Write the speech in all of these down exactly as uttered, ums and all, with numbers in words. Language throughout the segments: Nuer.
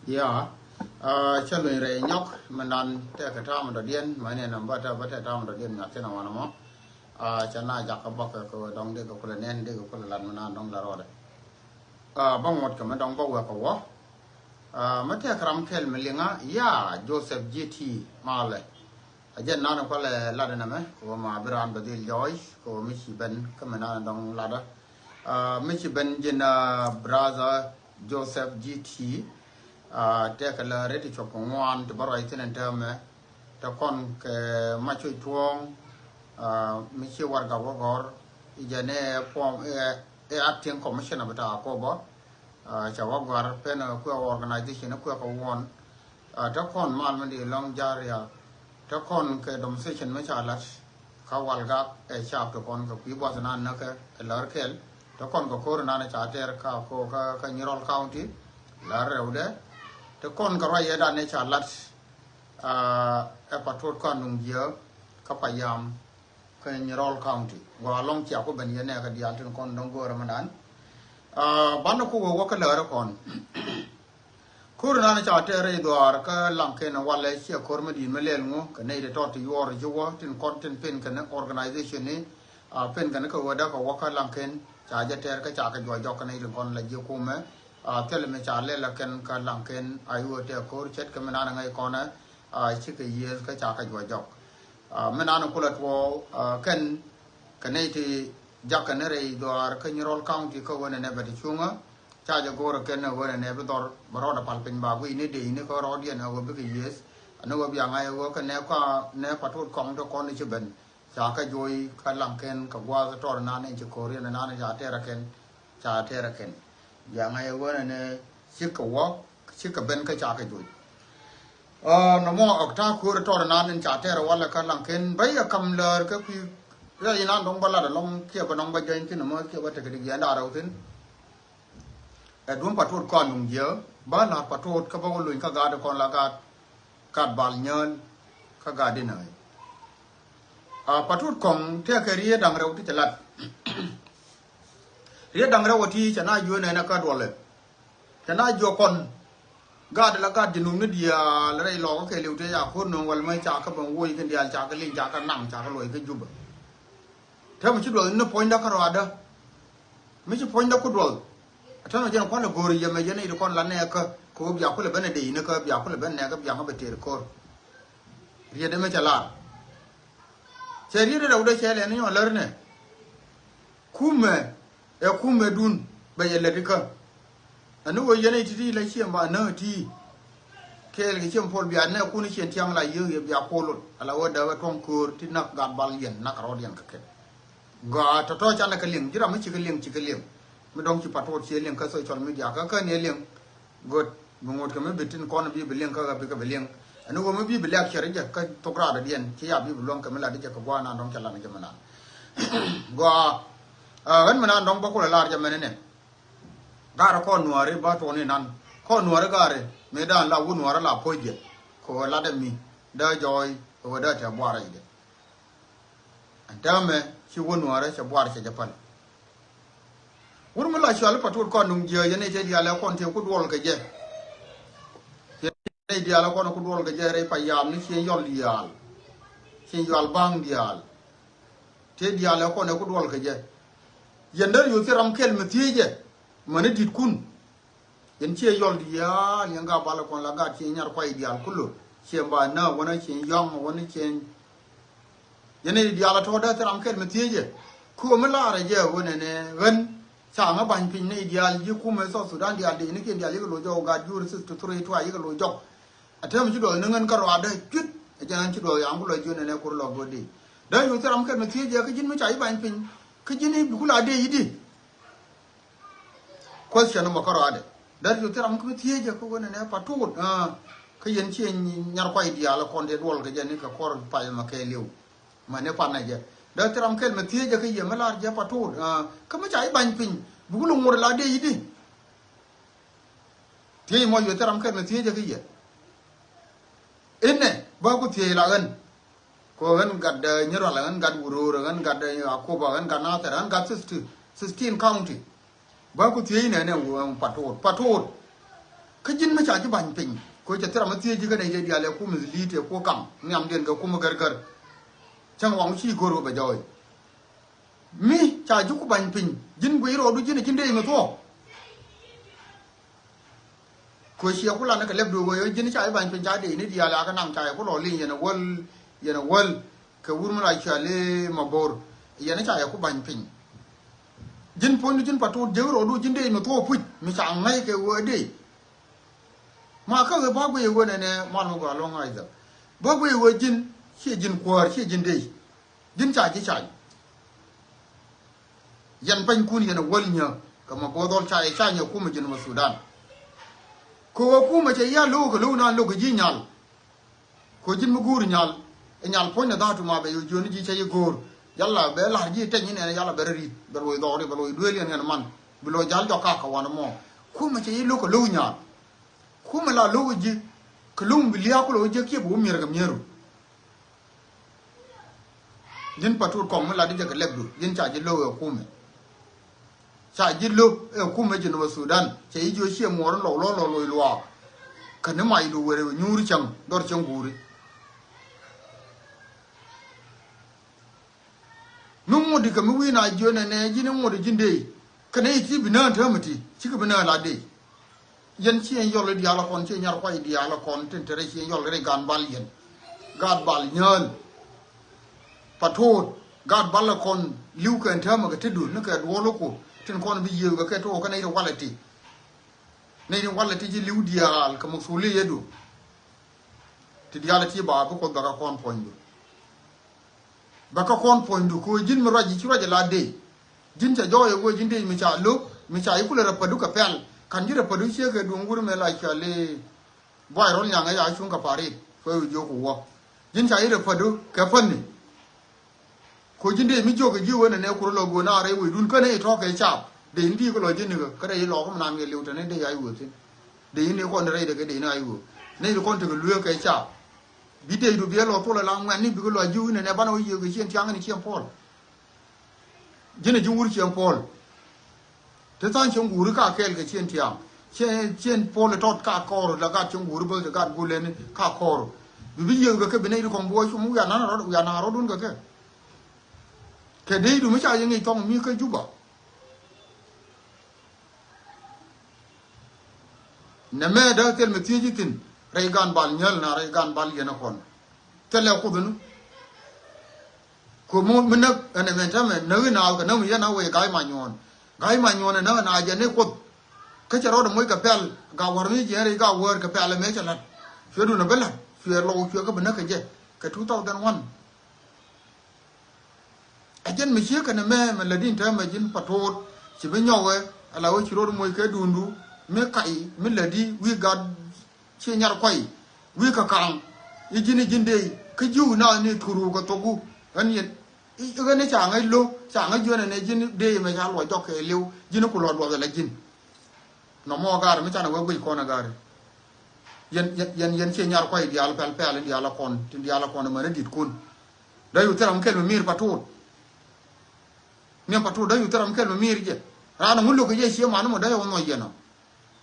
Ya, cä luny rɛy nyɔk mi nan tɛkɛ tam dɔ̱diɛn mɛ ni namba tɛ bä tɛ tam dɔ̱diɛn mi a thin a wan mɔ. Cɛ na jakä bä kɛ kɛ dɔŋ dee kɛ kulɛ nɛn dee kɛ kulɛ lat mi nan dɔŋ la rɔɔdɛ. Bä ŋuɔt kɛ mi dɔŋ bä wɛ kɛ wä. Mɛ tɛkɛ ram kɛl mi liŋa ya Joseph G T Malɛ. A jɛn nan kualɛ ladä nɛmɛ kɛ wä ma bi raan bɛ dhil jɔɔc kɛ wä mi ci ben kä mi nan dɔŋ ladä. Mi ci ben jin brother Joseph G T. Tɛkɛ lɛ rɛt ti cuɔp kɛ ŋuan ti bä ruac thin ɛn täämɛ. Tɛ kɔn kɛ mac cuc tuɔ̱ɔ̱ŋ mi ci warɛgak wä gɔ̱r i̱ jɛn ɛ form ɛ acting commissioner bi ta Akobo. Cɛ wä gɔ̱r pen kuɛ organization kuɛ kɛ wuɔn. Te kɔn mal mi di lɔŋ jaria te kɔn kɛ demonstration mi ca lat. Ka walgak ɛ cap te kɔn kɛ kui̱ buath nan näkɛ ɛ lär kɛl. Te kɔn kɛ ko̱r nan ca tɛr ka ko kä Nyirol County lär rɛwdɛ. Te kɔn kɛ ruac yɛ dan ɛ ca lat. Ɛ Patot Kɔanuŋ Jiääk kä Payam kä Nyirol County. Gɔaa lɔŋ cia ku ben yɛ nɛɛkä diaal tin kɔn dɔ̱ŋ go̱o̱rä mi nan. Banɛ ku wee wä kä lärä kɔn. Ko̱r nan ca tɛɛrɛ i̱ dhuaar kä Laŋken walɛ ciɛ ko̱r mi di̱i̱t mi lɛl ŋu kɛ nɛy ti tɔt ti yuɔr ji̱ wä tin kɔn tin pen kɛn organization ni. Pen kɛn kɛ wä däk kɛ wä kä Laŋken ca jɛ tɛɛr kä ca kɛ juɔc jɔk kɛ nɛy tin kɔn la ji̱ kumɛ. Thilɛ mi ca lɛl kɛn kä Laŋken a yuɔ tɛɛr ko̱r ce̱tkɛ mi nan ŋäc kɔnɛ. Cikɛ yiëëth kä ca kɛ juɔc jɔk. Mi nan kulɛ tuɔɔk kɛn kɛ nɛy ti jakä ni rɛy dhuaar kä Nyirol County kä ɣöö nɛnɛ bɛ ti cuŋä. Ca jɛ go̱o̱rä kɛn ɣöö nɛnɛ bi dhɔr bɛ rɔɔdɛ pal piny ba guiy ni dee ni kä rɔɔdiɛn ɣöö bikɛ yiëëth. Ani ɣöö bia ŋa̱c ɣöö kɛ nɛ kɔa nɛ Patot kɔŋ ti kɔn i̱ ci ben. Ca kɛ juɔy kä Laŋken kɛ gua̱a̱th tɔr nan in ci ko̱r yɛn nan ca tɛɛrɛ kɛn. Ca tɛɛrɛ kɛn. Bia ŋa̱c ɣöö nɛnɛ cikɛ wä cikɛ ben kä ca kɛ juɔy. Nɔmɔ ɔk ta̱a̱ köör tɔɔr nan in ca tɛɛr walɛ kä Laŋken bä yɛ kam lär kä kui̱. Rɛy inan dɔ̱ŋ bä lat ɛlɔ̱ŋ kiɛ bä nɔŋ bä jɔny thin ɛmɔ kiɛ bä tekɛ di giɛn da̱rɛ wä thin. Ɛ duɔ̱m Patot Kɔanuŋ Jiääk bä la̱r Patot kä bä wä luny kä gaat kɔn la gaat. Gat Bal Nyääl kä gaat di nääc. Patot kɔŋ tɛkɛ riet da̱ŋ rɛw ti cɛ lat. Riet da̱ŋ rɛw ɛ ti cɛ na juëë nɛnɛ kä duɔlɛ. Cɛ na jiök kɔn gat la gat ji̱ nuŋni diaal rɛy lɔɔkä kɛɛliw tëë ca ko̱r nööŋ wal mi ca kä ben woc kɛn diaal ca kä liŋ ca kä naŋ ca kä luɔc kä Jubɛ. Te mi ci duɔth ni puɔ̱nydä kä rɔaadä. Mi ci puɔ̱nydä ku duɔth. Te mi jɛn kualɛ go̱o̱r yɛmɛ jɛn i̱ ti kɔn la nɛɛkä kɛ ɣöö bia kulɛ ben ɛ dee i̱ni kä bia kulɛ ben nɛɛkä bia ŋä bɛ tëër ko̱r. Riet ɛmɛ cɛ lar. Cɛ riet rɛwdɛ cɛ lɛ ni nyɔ lär nɛ. Kumɛ ɛ kumɛ dun bɛ yɛ lät ikä. Ɛn ni wee yɛn ɛ ti̱ti̱ la ciɛn ba näk ti̱i̱. Kɛɛl kɛ ciɛn puɔl bia nɛ kun ciɛn tiaŋ la yiëë yɛ bia kuɔl lot ala wee däk ɛ tuɔ̱ŋ köör ti näk gat bal yɛn näk rɔɔd yɛn kɛ kɛn. Gɔaa tɔ̱tɔ̱ canɛ kɛ liŋ ji̱ ram mi cikɛ liŋ cikɛ liŋ. Mi dɔ̱ŋ ci Patot ciɛ liŋ kä social media kä kä ni liŋ. Good. Bi ŋot kɛ mi bi tin kɔn bi bi liŋ kä ɣä bikɛ bi liŋ. Ɛn ɣöö mi bi bi lɛk cɛ ri jɛ kä thok raadɔdiɛn ci ya bi bi luäŋ kɛ mi lat di jɛ kɛ gua̱a̱r nan dɔ̱ŋ cɛ lat ni jɛ mi nan. Gɔaa. Ɣän mi nan dɔ̱ŋ bä kulɛ lar jɛ mɛn inɛ. Gaarɛ kɔn nuääri ba tuɔni nan kɔn nuääri gaarɛ mi daan la wun nuääri la poc jɛ. Kɛ ɣöö latdɛ mi dee jɔɔy kɛ ɣöö dee tɛ buarɛ jɛ. Ɛn täämɛ ci wä nuäärä cɛ buar cɛ jɛ päl. Wur mi la cual i̱ Patot Kɔanuŋ Jiääk yɛn i̱ tëë diaal ɛ kɔn tëë ku duɔl kɛ jɛ. Tëë diaal ɛ kɔn ku duɔl kɛ jɛ rɛy Payam ni ciɛ yɔl diaal. Ciɛ yɔal ba̱a̱ŋ diaal. Tëë diaal ɛ kɔn ɛ ku duɔl kɛ jɛ. Yɛn dee yoth ci ram kɛl mi thiecɛ mäni di̱tkun. Yɛn ciɛ yɔl diaal yɛn gat bal kɔn la gat ciɛ nyar kuay diaal kulu ciɛ ba nä wänä ciɛ yɔŋ wänä ciɛ. Yɛn i̱ diaal a tɔ̱ dee thil ram kɛl mi thiecɛ. Ku mi laarɛ jɛ wänɛ nɛ ɣän ca ŋä ba̱ny piny ni diaal ji̱ kumɛ South Sudan diaal dee ni kiɛn diaal yikɛ loc jɔk gat jur sixty three twa yikɛ loc jɔk. A tɛm ci duɔth ni ŋän kä ruaadä cuit a jɛn ɣän ci duɔth yaŋ ku lɔ jiön nɛ kur lɔ go̱o̱r dee. Dee yoth thil ram kɛl mi thiecɛ kä ji̱n mi ca yi ba̱ny piny kä ji̱n i̱ bi ku la dee yi di. Question number kärɔadɛ. Dee cu thil ram kä mi thiecɛ kä ɣöö nɛnɛ Patot. Kä yɛn ciɛ nyar kuay diaal kɔn dee duɔl kɛ jɛ ni kɛ kɔr pay mɛ kɛɛliw. Mɛ ni panɛ jɛ dee thil ram kɛl mi thiecɛ kä yɛ mi lar jɛ Patot. Kä mi ca i̱ ba̱ny piny bi ku lo̱ŋ ŋot la dee i̱di. Thiec mɔ yɛ thil ram kɛl mi thiecɛ kä yɛ. Inɛ bä ku thiec la ɣän. Ko ɣän gat Nyirol, ɣän gat Wuror, ɣän gat Akoba, ɣän gat Nathɛr, ɣän gat sixty, sixteen county. Ba ku thiec nɛnɛ wä Patot, Patot. Kä ji̱n mi ca ji̱ ba̱ny piny, kɛ cɛ thil ram mi thiec ji̱ kä nɛy tëë diaal ɛ kum ith li̱i̱t ɛ kuɔ kaŋ nhiamdiɛn kɛ kum gɛrgɛr. Cäŋ waŋ ci go̱r wä bɛ jɔɔy. Mi ca ji̱ ku ba̱ny piny, ji̱n guic rɔɔdu ji̱n ɛ ji̱n dee mi thuɔɔk. Kɛ ciɛ ku lan kɛ lɛp duɔ̱ɔ̱k ɣöö ji̱n ca ji̱ ba̱ny piny ca dee ni diaal a kä naŋ ca yɛ ku lɔ li̱ny yɛn ɛ wäl, yɛn ɛ wäl. Kɛ wur mi la cɔal i̱ Mabor, yɛn ca yɛ ku ba̱ny piny. Ji̱n puɔ̱nydu ji̱n Patot, jek rɔɔdu ji̱n dee mi thuɔɔk puc mi ca ŋäc kɛ ɣöö dee. Ma kä ɣöö bä guic ɣöö nɛnɛ mal mi gɔaa luɔ̱ŋ Isaac. Bä guic ɣöö ji̱n ciɛ ji̱n kuäär, ciɛ ji̱n dee. Ji̱n ca ji̱ cany. Yɛn panykun yɛn ɛ wäl nyä kɛ Mabor dhɔl ca yɛ cany ɛ kumɛ ji̱n mɛ Sudan. Kɛ ɣöö kumɛ cɛ ya lo̱k kɛ lo̱k naan lo̱k kɛ ji̱ nyal. Kɛ ji̱n mi guuri nyal, ɛ nyal puɔ̱nydɛ dha̱a̱tu ma bɛ yo̱ jiöni ji̱ cä ji̱ go̱o̱r. Yala bɛ la̱r ji̱ tɛny inɛn yala bɛ rɛ ri̱t, bɛ loc dhɔɔri, bɛ loc duëël yɛn ŋɛn man. Bi loc jal jɔk kakä wanɛ mɔ. Kumɛ cɛ ji̱ lo̱k kɛ lo̱k nyal. Kumɛ la lo̱k ji̱ kɛ lo̱k mi bi lia̱a̱ ku lo̱k ji̱ kiɛ bi wä mier kɛ mieru. Ji̱n Patot kɔŋ mi lat di jɛ kɛ lɛpdu, ji̱n ca ji̱ lo̱k ɛ kumɛ. Ca ji̱ lo̱k ɛ kumɛ ji̱ Nubä Sudan, cɛ ji̱ jiök ciɛ muɔɔr in lɔw lɔw lɔw loc luaak. Kä ni macdu wërɛ nyuuri cäŋ, dɔr cäŋ guuri. Mi ŋuɔ̱t di kɛ mi wi̱i̱ na jiök nɛnɛ ji̱n i̱ ŋuɔ̱t di ji̱n dee. Kä nɛ i̱ ti bi nään täämɛ ti, cikɛ bi nään la dee. Yɛn ciɛ yɔl i̱ diaal ɛ kɔn, ciɛ nyar kuay i̱ diaal ɛ kɔn, tin te rɛy ciɛ yɔl rɛy gaan bal yɛn. Gaat bal nyääl. Patot, gaat bal ɛ kɔn, li̱w kɛ ɛn täämɛ kɛ tetdu, ni kɛ duɔl iku, tin kɔn bi yiëëk kɛ kɛ took kä nɛy ti walɛ ti. Nɛy ti walɛ ti ci li̱w diaal kɛ mukthuli yɛdu. Ti diaal ɛ ti ba bi Kuoth bɛ kɛ kɔn puɔ̱nydu. Bɛ kä kɔn puɔ̱nydu kɛ ɣöö ji̱n mi ruac ji̱ ci ruac ɛ la dee. Ji̱n cɛ jɔɔc ɛ ɣöö ji̱n dee mi ca lo̱k, mi ca i̱ kulɛ rɛ pädu kɛ pɛl. Ka̱n ji̱ rɛ pädu ciek kɛ duŋ wur mëë la cɔal i̱ buay rɔl nyaŋ ɛ ya cuŋ kɛ parit. Kɛ ɣöö jiök ku wä. Ji̱n ca i̱ rɛ pädu kɛ päni. Kɛ ɣöö ji̱n dee mi jiök kɛ ji̱ wen ɛ nɛ kurɛ lɔ go̱o̱n a rɛy wecdun kä nɛ i̱ tɔ̱ kɛ cap. Dee in di̱i̱k kɛ lɔ ji̱n nikä kä rɛy i̱ lɔɔk mi naan kɛ liw tɛn i̱ dee ya i̱ wee thi̱n. Dee in i̱ kɔn rɛy dee kɛ dee in a i̱ wee. Nɛ i̱ kɔn tekɛ lueek kɛ cap. Bi dee i̱ du biɛ lɔ thol ɛ la ŋuɛ̈tni bikɛ lɔ a ji̱ wi̱n ɛnɛ banɛ wä yiëë kɛ cieŋ tiaŋ ni cieŋ puɔl. Ji̱n ɛ ji̱ wur cieŋ puɔl. Te tha̱a̱ŋ cieŋ guuri ka kɛɛl kɛ cieŋ tiaŋ. Cieŋ, cieŋ puɔl ɛ tɔt ka kɔɔr la gat cieŋ guuri bäth ɛ gat gulɛni ka kɔɔr. Bi bi yiëë kɛ kɛ bi nɛy ti kɔŋ bi wä cum wian nan rɔd wian nan rɔdun kɛ kɛ. Kɛ dee i̱ du mi ca yɛ ŋic thɔŋ mi kä Juba. Nɛ mɛ dee thil mi thiec ithin rɛy gan bal nyäl na rɛy gan bal yɛn ɛ kɔn. Thilɛ Kuoth ni. Ku mi näk ɛn ɛmɛn täämɛ näk inaath kɛ näk mi yɛn a wee ga̱a̱c ma nyuɔ̱ɔ̱n. Ga̱a̱c ma nyuɔ̱ɔ̱n ɛ näk inaath jɛ ni Kuoth. Kä cɛ rɔɔdɛ moc kɛ pɛl ga wäär mi jiɛɛn rɛy ga wäär kɛ pɛl ɛmɛ cɛ la̱t. Cuɛ dun ɛ bi la̱t cuɛ lɔw cuɛ kä bi näk kɛ jɛ kɛ two thousand one. Ɛ jɛn mi ciek kɛnɛ mɛ mɛ lät in täämɛ ji̱n Patot ci bi nyɔwɛ. Ala wä ci rot moc kɛ duundu mi kac mi lätdi wi̱i̱ gat ci nyar kuay wi̱i̱ kɛ kaŋ. I̱ ji̱n i̱ ji̱n dee kä ji̱w naath ni thuru kɛ thokku. Ɣän yɛn i̱ ɣän i̱ ca ŋäc lo̱k ca ŋäc jiön ɛn ɛ ji̱n dee mɛ ca luɔc jɔk kɛ li̱w ji̱n i̱ ku luɔt duɔth ala ji̱n. Nɔmɔ gaari mi canɛ wee guic kɔn ɛ gaari. Yɛn yɛn yɛn yɛn ciɛ nyar kuay diaal pɛl pɛl in diaal a kɔn tin diaal a kɔn ɛmɛn in di̱t kun. Dee yu thil ram kɛl mi mi̱i̱r Patot. Niɛm Patot dee yu thil ram kɛl mi mi̱i̱r jɛ. Raan ŋun lo̱k kɛ jɛ ciɛ man mɔ dee yɛ wä nhɔc yɛn ɔ.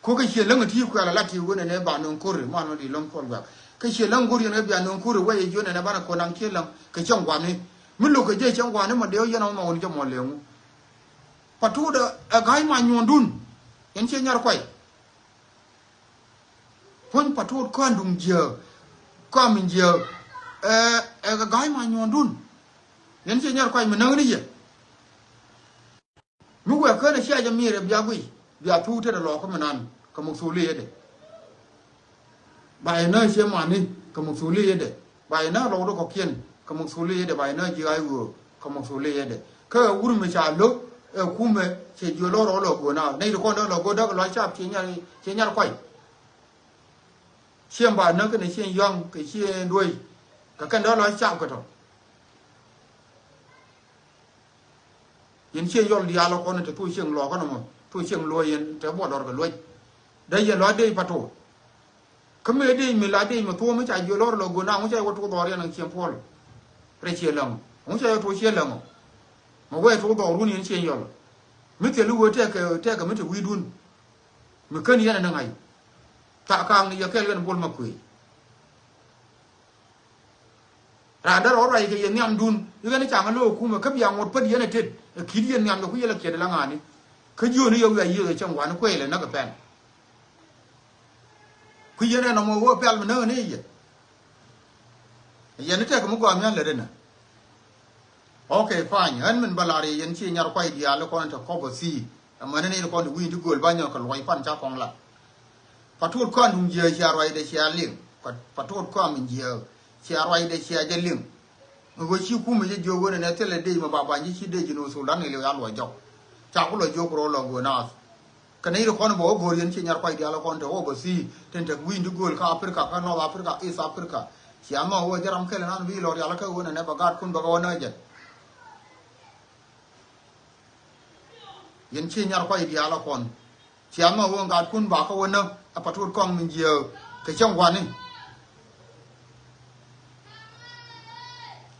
Ko kɛ ciɛ läŋ ti kuɛl a lat ti wen ɛnɛ ba nöŋ kori man mɔ di läŋ Kuɔl Guak. Kɛ ciɛ läŋ gori ɛnɛ bia nöŋ kori wɛ yɛ jiön ɛnɛ banɛ kɔn naŋ ciɛ läŋ kɛ cäŋ guani. Mi lo̱k kɛ jɛ cäŋ guani mɔ dee yɛn ɔ mɔ wun jɛ mɔ lɛŋu. Patot ɛ ga̱a̱c ma nyuɔ̱ndun. Yɛn ciɛ nyar kuay. Puɔ̱ny Patot kɔn duŋ jiääk kɔn min jiääk. Ɛ ɛ ga̱a̱c ma nyuɔ̱ɔ̱ndun. Yɛn ciɛ nyar kuac mi näk ni yɛ. Mi wɛɛk känɛ cia jɛ mi̱i̱rɛ bia guic bia thuk tetdɛ lɔɔkä mi nan kɛ mukthuli yetdɛ. Ba yɛ nääc ciɛ mani kɛ mukthuli yetdɛ. Ba yɛ nääc lɔwdɛ kɔ̱kiɛn kɛ mukthuli yetdɛ ba yɛ nääc ji̱ ɣa̱c ɣöö kɛ mukthuli yetdɛ. Kä ɛ wur mi ca lo̱k ɛ kumɛ cɛ jiö lɔr ɔ lɔ go̱o̱n a nɛy ti kɔn dee lɔ go̱o̱n däk lɔ cap ciɛ nyar ciɛ nyar kuay. Ciɛ ba näk kɛnɛ ciɛ yɔ̱a̱ŋ kɛ ciɛ duec kɛ kɛn dee lɔ cap kɛ tɔ. Yɛn ciɛ yɔl diaal ɔ kɔn te thok cieŋ lɔɔkä nɔmɔ thok cieŋ luɔ̱c yɛn te buɔt dɔr kɛ luɔ̱c. Dee yɛn lɔ a dee Patot. Kä mëë dee mi la dee mi thuɔ̱ɔ̱m mi ca jiö lɔr lɔ go̱o̱n a ŋu ca yɛ wä thok dhɔr yɛn ɛ cieŋ puɔl. Rɛy ciɛ läŋ ɔ ŋu ca yɛ wä thok ciɛ läŋ ɔ. Mɛ wee thok dhɔr wun yɛn ciɛ yɔl. Mi thil i̱ wee tɛkɛ tɛkɛ mi te wi̱i̱dun. Mi kän yɛn ɛ ni ŋa̱c. Thaak ka̱a̱ŋ ni yɛ kɛl ɣän Bol Makuëë. Raan dee rɔ ruac kɛ yɛ nhiamdun i̱ ɣän i̱ ca̱ŋ ɛ lo̱o̱ kumɛ kä bia ŋot pät yɛn ɛ tet ɛ ki̱t yɛn nhiamdɛ ku yɛ lɛ kiɛt ɛ la ŋa̱a̱ni. Kä jiööni yɛ wiac yiëëth ɛ cäŋ gua̱ni kuëëc lɛ näk ɛ pɛl. Ku yɛn ɛn ɔmɔ ɣöö pial mi näk ni yɛ. Yɛn i̱ tɛk mi gɔaa mi ɣän lät inɛ. Ok, fine. Ɣän min bä lar yɛ yɛn ci nyar kuay diaal i̱ kɔn in te kɔp ɔ thii. Amäni ni i̱ kɔn in wi̱i̱n ti gööl ba nyɔk kɛ luɔc pan ca kɔŋ lat. Patot kɔn duŋ jiääk cia ruacdɛ cia liŋ. Patot kɔn min jiääk cia ruacdɛ cia jɛ liŋ. Mi wä ci kumɛ jɛ jiök wen ɛn ɛ thilɛ dec mi ba bany ci dec ji̱ ni wä thul dan ni liw ya luɔc jɔk. Ca ku lɔ jiök ku rɔ lɔ go̱o̱n naath. Kɛnɛ yir kɔn bɛ wä go̱o̱r yɛn ci nyar kuay diaal kɔn te wä bä thii tin te wi̱i̱n ti gööl kä Africa kä North Africa, East Africa. Cia nhɔk wä jɛ ram kɛl nan bi lɔ rial kä wen ɛn ɛ bɛ gaatkun bɛ kɛ wä nä jɛ. Yɛn ci nyar kuay diaal kɔn. Cia nhɔk wä gaatkun ba kɛ wä nä ɛ patot kɔn min jiääk kɛ cäŋ gua̱ni.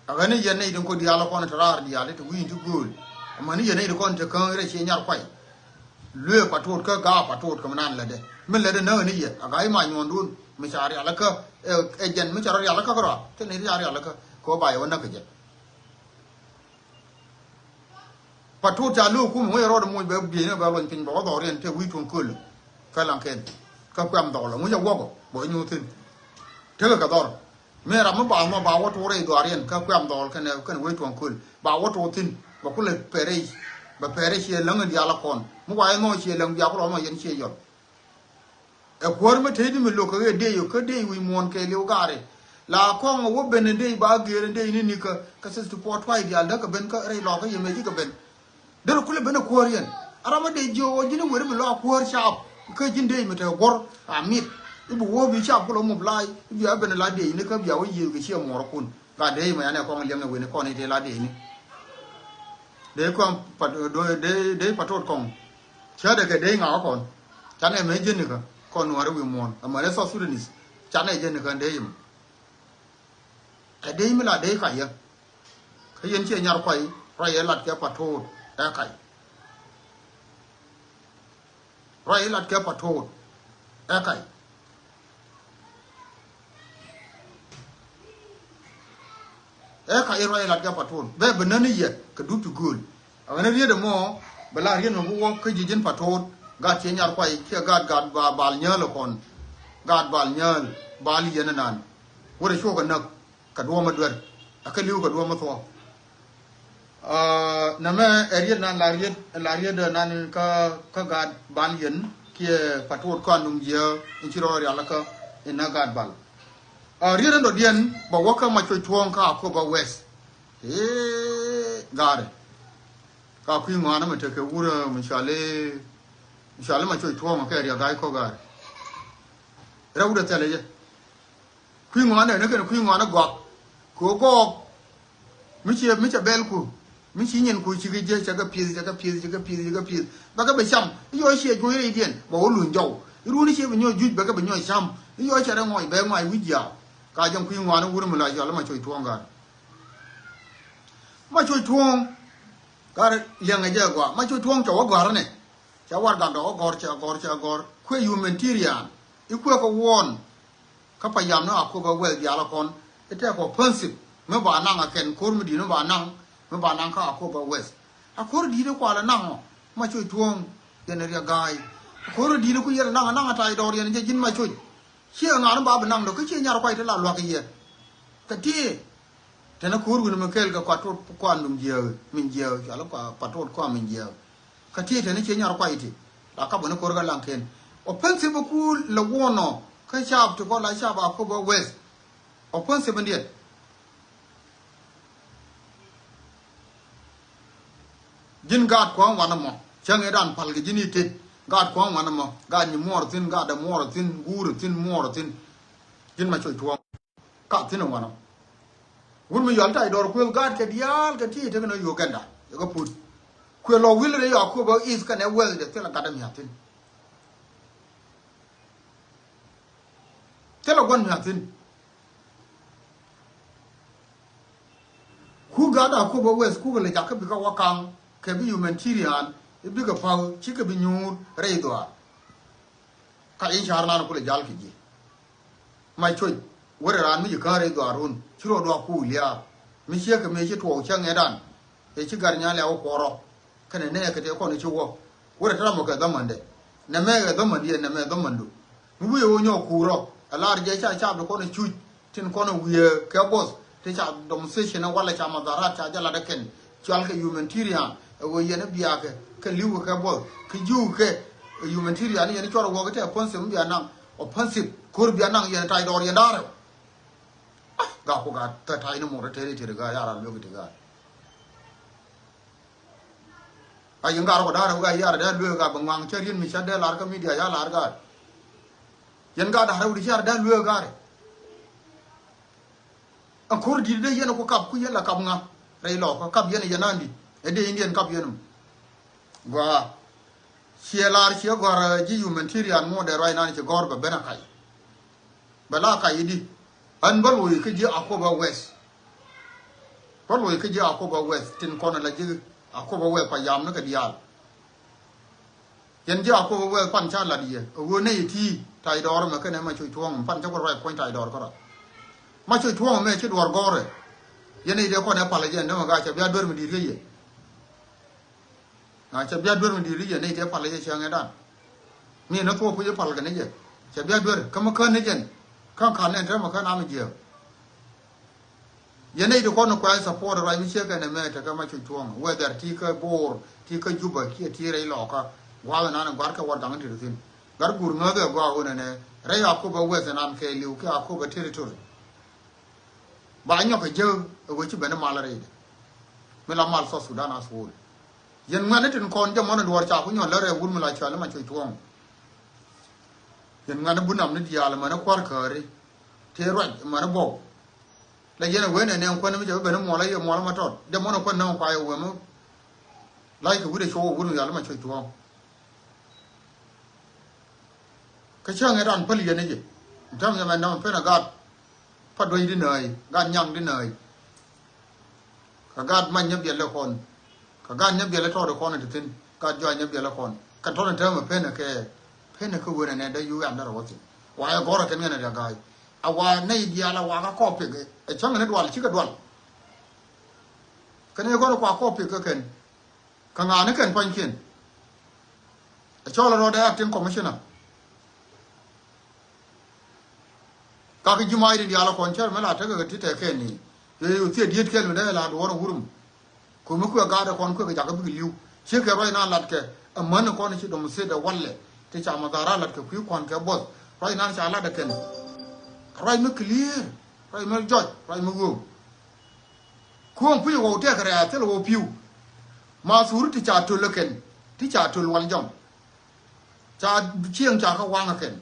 A ɣän i̱ yɛn nɛy tin kɔ diaal kɔn te raar diaal te wi̱i̱n ti gööl. Amäni yɛn nɛy tin kɔn te käŋ rɛy cie nyar kuay. Lueek patot kä gaak patot kä mi nan lätdɛ mi lätdɛ näk ni yɛ a ga̱a̱c ma nyuɔ̱ɔ̱ndun mi ca rialikä. Ɛ jɛn mi ca rɔ rialikä kärɔa te nɛy ti ca rialikä kɛ ɣöö ba yɛ wä näk kɛ jɛ. Patot ca lo̱o̱k kumɛ ŋuc rɔɔdɛ moc bɛ bieyni bɛ luɔny piny bɛ wä dhɔriɛn te wi̱i̱ tuɔ̱ŋ köl. Kä laŋkɛn kä kuɛm dhɔlä ŋuc a wuɔkɔ bɛ wä nyuuth thi̱n. Tekɛ kɛ dhɔr. Mëë ram mi ba nhɔk ba wä tuɔk rɛy dhɔriɛn kä kuɛm dhɔl kɛnɛ kɛnɛ wec tuɔ̱ŋ köl ba wä tuɔk thi̱n. Bɛ kulɛ pɛrɛc bɛ pɛrɛc ciɛ läŋ in diaal a kɔn mi wa yɛ nhɔk ciɛ läŋ bia kulɔ nhɔk yɛn ciɛ yɔl. Ɛ kuäär mi tëëdi mi lo̱k kɛ ɣöö dee yök kä dee wi̱i̱ muɔ̱ɔ̱n kɛɛliw gaari. La kɔŋ ɛ wä ben ɛ dee ba geer ɛ dee ni nikä kɛ sixty four twice diaal däk kɛ ben kä rɛy lɔkä yɛ mëë ji̱ kɛ ben. Derɛ kulɛ ben ɛ kuäär yɛn a ram ɛ dee jiök ɣöö ji̱n i̱ weri mi lɔ a kuäär caap. Kä ji̱n dee mi te guɔ̱r a mit i̱ bi wä bi caap kulɛ mop lac i̱ bia ben ɛ la dee ni kä bia wä yiëëth kɛ ciɛ muɔɔrkun. Gat dee i̱ mɛ anɛ kɔŋ liɛŋ ɛ wen i̱ kɔn i̱ te la dee ni. Dee kɔŋ pat dee dee patot kɔŋ. Cä dee kɛ dee i̱ ŋakä kɔn. Canɛ mɛ jeni kä kɔn nuɔri wi̱i̱ muɔ̱ɔ̱n ɛmɛ rɛ South Sudanese. Canɛ jeni kä dee i̱ mɛ. Ɛ dee i̱ mi la dee i̱ kac yɛ. Kä yɛn ciɛ nyar kuay ruac yɛ lat kɛ patot ɛ kac. Ruac ilat kɛ patot ɛ kac. Ɛ kac iruac ilat kɛ patot bɛ bi näni yɛ kɛ dup ti gööl. Ɛ ɣän riet ɛmɔ bɛ la riet mɛ bi wä kä ji̱ ji̱n patot. Gat ciɛ nyar kuay kiɛ gat gat ba bal nyääl ɛ kɔn. Gat bal nyääl bal yɛn ɛnan wä rɛ cuɔk ɛ näk. Kɛ duɔ̱ɔ̱m ɛ duer a kä li̱w kɛ duɔ̱ɔ̱m ɛ thuɔ̱k. Nɛmɛ ɛ riet nan la riet la riet nan kä kä gaat bal yɛn kiɛ patot kɔn nuŋ jiɛ in ci rɔ rial kä in na gaat bal. Riet in dɔ̱diɛn bɛ wä kä Macoc Tuɔ̱ɔ̱ŋ kä Akoba West. Ee gaari ka kui̱ ŋɔaani mɛ tekɛ wurɛ mɛ cɔali mɛ cɔali Macoc Tuɔ̱ɔ̱ŋ kɛ riak ga̱a̱c kɔ gaari. Rɛw wurɛ thɛlɛ jɛ. Kui̱ ŋɔaani ni kɛn kui̱ ŋɔaani gɔak. Kɛ ɣöö gɔɔk mi ciɛ mi cɛ bɛl ku mi ci nyin ku ci kɛ jiɛ cɛ kɛ pieth cɛ kɛ pieth cɛ kɛ pieth cɛ kɛ pieth bɛ kɛ bɛ cam. I̱ yɔ ciɛ juɔc rɛydiɛn bɛ wä luny jɔw. I̱ runi ciɛ bi nyɔc juc bɛ kɛ bɛ nyɔc cam. I̱ yɔ cɛ rɛ ŋɔc bɛ ŋɔc wi̱c jiaaw. Ka jɛn kui̱ ŋɔaani wur mi la cɔl Macoc Tuɔ̱ɔ̱ŋ gaari. Macoc Tuɔ̱ɔ̱ŋ gaari liɛŋɛ jɛ gɔaa Macoc Tuɔ̱ɔ̱ŋ cɛ wä gɔ̱a̱r ɛnɛ. Cɛ war gat dɔk wä gɔ̱r cɛ gɔ̱r cɛ gɔ̱r kuɛ humanitarian. I̱ kuɛ kɛ wuɔ̱ɔ̱n. Kä payam ni Akoba West diaal kɔn i̱ tɛk offensive mi ba naŋ a kɛn ko̱r mi di̱i̱t mi ba naŋ mi ba naŋ kä Akoba West. A ko̱r di̱i̱t i̱ kualɛ naŋ ɔ Macoc Tuɔ̱ɔ̱ŋ yɛn riɛk ga̱a̱c. A ko̱r di̱i̱t i̱ ku yɛn naŋ a naŋ a tac dɔɔr yɛn jɛ ji̱n Macoc. Ciɛ ŋa̱n ba bi naŋ dɔ kä ciɛ nyar kuay ti la luak yɛ. Kɛ tiee. Tɛnɛ ko̱r wi̱n mi kɛɛl kɛ patot kuan min jiääk min jiääk cual patot kuan min jiääk. Kä ti tɛni ciɛ nyar kuay ti la kap wani ko̱r kä laŋ ken. Offensive ku la wuɔnɔ kä cap ti kɔ la cap Akoba West. Offensive in diɛt. Ji̱n gaat kua̱ŋ wanɛ mɔ cäŋ ëë dan pal kɛ ji̱n i̱ tet. Gaat kua̱ŋ wanɛ mɔ gaat nyi muɔɔr thi̱n gaat dɛ muɔɔr thi̱n guur thi̱n muɔɔr thi̱n. Ji̱n Macoc Tuɔ̱ɔ̱ŋ. Ka thi̱n ɛ wanɔ. Wut mi yual tac dɔɔr kuël gaat kɛ diaal kɛ ti tekɛ nɔ Uganda. Yɛ kɛ put. Kuël lɔ wil rɛ yɔ Akoba East kɛnɛ West dɛ thilɛ gat dɛ mia̱th thi̱n. Thilɛ gua̱n mia̱th thi̱n. Ku gat Akoba West kukɛ lɛ jakä bikɛ wä kaŋ kɛ bi humanitarian i̱ bikɛ pa̱w cikɛ bi nyuur rɛy dhuaar. Ka in car nan kulɛ jal kɛ ji̱. Ma coc wärɛ raan mi ci kään rɛy dhuaar run ci rɔ duak ku liaar. Mi ciek kɛ mëë ci tuɔɔk cäŋ ɛ dan. Ɛ ci gar nyan lɛ wä kuɔrɔ kɛnɛ nɛɛkɛ tëë kɔn ci wä. Wärɛ te ram ɔ kɛ dhamandɛ. Nɛmɛ kɛ dhamandi ɛ nɛmɛ dhamandu. Mi wi̱i̱ wä nyɔk kuurɔ ɛ lar jɛ ca cap ti kɔn cuc. Tin kɔn wiee kɛ buɔth ti ca demonstration walɛ ca madharat ca jɛ lat ɛ kɛn. Cual kɛ humanitarian ɛ wee yɛn ɛ biakɛ kɛ li̱w kɛ buɔth kɛ jiw kɛ humanitarian yɛn cuɔr wuɔk tɛ offensive mi bia naŋ offensive ko̱r bia naŋ yɛn tac dɔɔr yɛn da̱rɛ. Gak ku gat thɛ tac ni mor tɛ teri teri gaa yara luek ti gaa. A yɛn gat rɔ kɛ da̱rɛ gaa yara dee luek gaa bɛ ŋuaŋ cɛ rien mi ca dee lar kä media ya lar gaa. Yɛn gat da̱rɛ wut ci yara dee luek gaa rɛ. Ɛn ko̱r di̱t dee yɛn ku kap ku yɛn la kap ŋa rɛy lɔkä kap yɛn yɛn nandi ɛ dee Indian kap yɛn. Gɔaa ciɛ lar ciɛ gɔ̱r ji̱ humanitarian ŋuɔ̱t dee ruac nan ci gɔ̱r bɛ ben a kac. Bɛ la kac i̱di. Ɛn bä loc kä ji̱ Akobo West. Bä loc kä ji̱ Akobo West tin kɔn la ji̱ Akobo West pa yam ni kɛ diaal. Yɛn ji̱ Akobo West pan ca lat yɛ ɛ ɣöö nɛy ti tac dɔɔr mɛ kɛnɛ ma coc tuɔ̱ɔ̱ŋ pan ca ku ruac kuɔ̱ny tac dɔɔr kärɔ. Ma coc tuɔ̱ɔ̱ŋ mɛ ci duɔr gɔ̱rɛ. Yɛn nɛy dee kɔn ɛ pal jɛ ɛn dämɛ gaa cɛ bia duer mi di̱i̱t kä yɛ. Na cɛ bia duer mi di̱i̱t kä yɛ nɛy dee pal jɛ cɛ ŋɛ dan. Mi nä thuɔ̱k puc ɛ pal kɛ ni jɛ cɛ bia duer kä mi kän ni jɛn. Kä ka̱n nɛn te mi kän am jiääk. Yɛn nɛy ti kɔn kuɛ support ruac mi ciek kɛn ɛmɛ tekɛ ma cuc tuɔ̱ŋ whether ti kä Bor ti kä Juba kiɛ ti rɛy lɔɔkä. Gua̱a̱th ɛnan gua̱a̱r kɛ warɛgak ti thi̱n. Gat guur ŋäth ɛ gua̱a̱ ɣöö nɛnɛ rɛy Akobo West ɛnan kɛɛliw kiɛ Akobo territory. Ba nyɔk kɛ jek ɛ ɣöö ci ben mal rɛydɛ. Mi la mal South Sudan as whole. Yɛn ŋuɛ̈tni tin kɔn jɛ mɔn ɛ duɔ̱ɔ̱r ca ku nyɔl lär ɛ wut mi la cɔal ma cuc tuɔ̱ŋ. Yɛn ŋuɛ̈tni bunam ni diaal mɛn ɛ kua̱r kääri. Tëë ruac mɛn ɛ bɔw. La yɛn ɛ wen ɛ nɛɛŋ kuäär mi cɛ bi ben i̱ muɔlä yɛ muɔlä ma tɔt jɛ muɔn ɛ kuäär nääŋ kua yɛ wee mi. Lac kɛ wi̱cdɛ cuɔw ɛ wut mi yɔal ma cuɔc tuɔ̱ɔ̱ŋ. Kä cäŋ ɛ ran päl yɛn ɛ jɛ. Täämɛ mɛn dämɛ pen ɛ gaat. Pa duec di nääi gaat nyaŋ di nääi. Kä gaat mac nyɛ biɛl ɛ kɔn. Kä gaat nyɛ biɛl ɛ tɔɔt ɛ kɔn ɛ ti thi̱n gaat jɔac nyɛ biɛl ɛ kɔn. Kɛ tɔt ɛ täämɛ pen ɛ kɛ pen ɛ kä wen ɛ nɛ dee yuk ɛn därɛ wä thi̱n. Wa ɛ gɔ̱rä kɛn ŋɛn ɛ dee ga̱a̱c. A wa nɛy diaal a wa kä kɔɔp pek ɛ cäŋ ni dual cikɛ dual. Kɛn ɛ gɔ̱rä kua kɔɔp pek kä kɛn. Kä ŋa̱a̱ni kɛn pa̱nykiɛn. Ɛ cɔl ɛ rɔɔdɛ acting commissioner. Kakɛ ji̱ mac rin diaal ɛ kɔn cär mi la tekɛ kɛ ti tɛkɛn ni. Yɛ yɛ thiet diet kɛl mi dee la duɔ̱ɔ̱r ɛ wurum. Kumi kuɛ gaat ɛ kɔn kuɛ kɛ jakä bikɛ li̱w. Ciekɛ ruac na latkɛ ɛ män ɛ kɔn ci dom thiet ɛ walɛ. Ti ca madhara latkɛ kui̱ kua̱n kɛ buɔth. Ruac na ca lat ɛ kɛn. Ruac mi clear. Ruac mi jɔc. Ruac mi ɣöö. Kuɔ̱ŋ kui̱ ɣɔw tɛk rɛɛ thil ɣɔw pi̱w. Ma thuri ti ca töl ɛ kɛn ti ca töl wal jɔm. Ca cieŋ ca kä waŋ ɛ kɛn.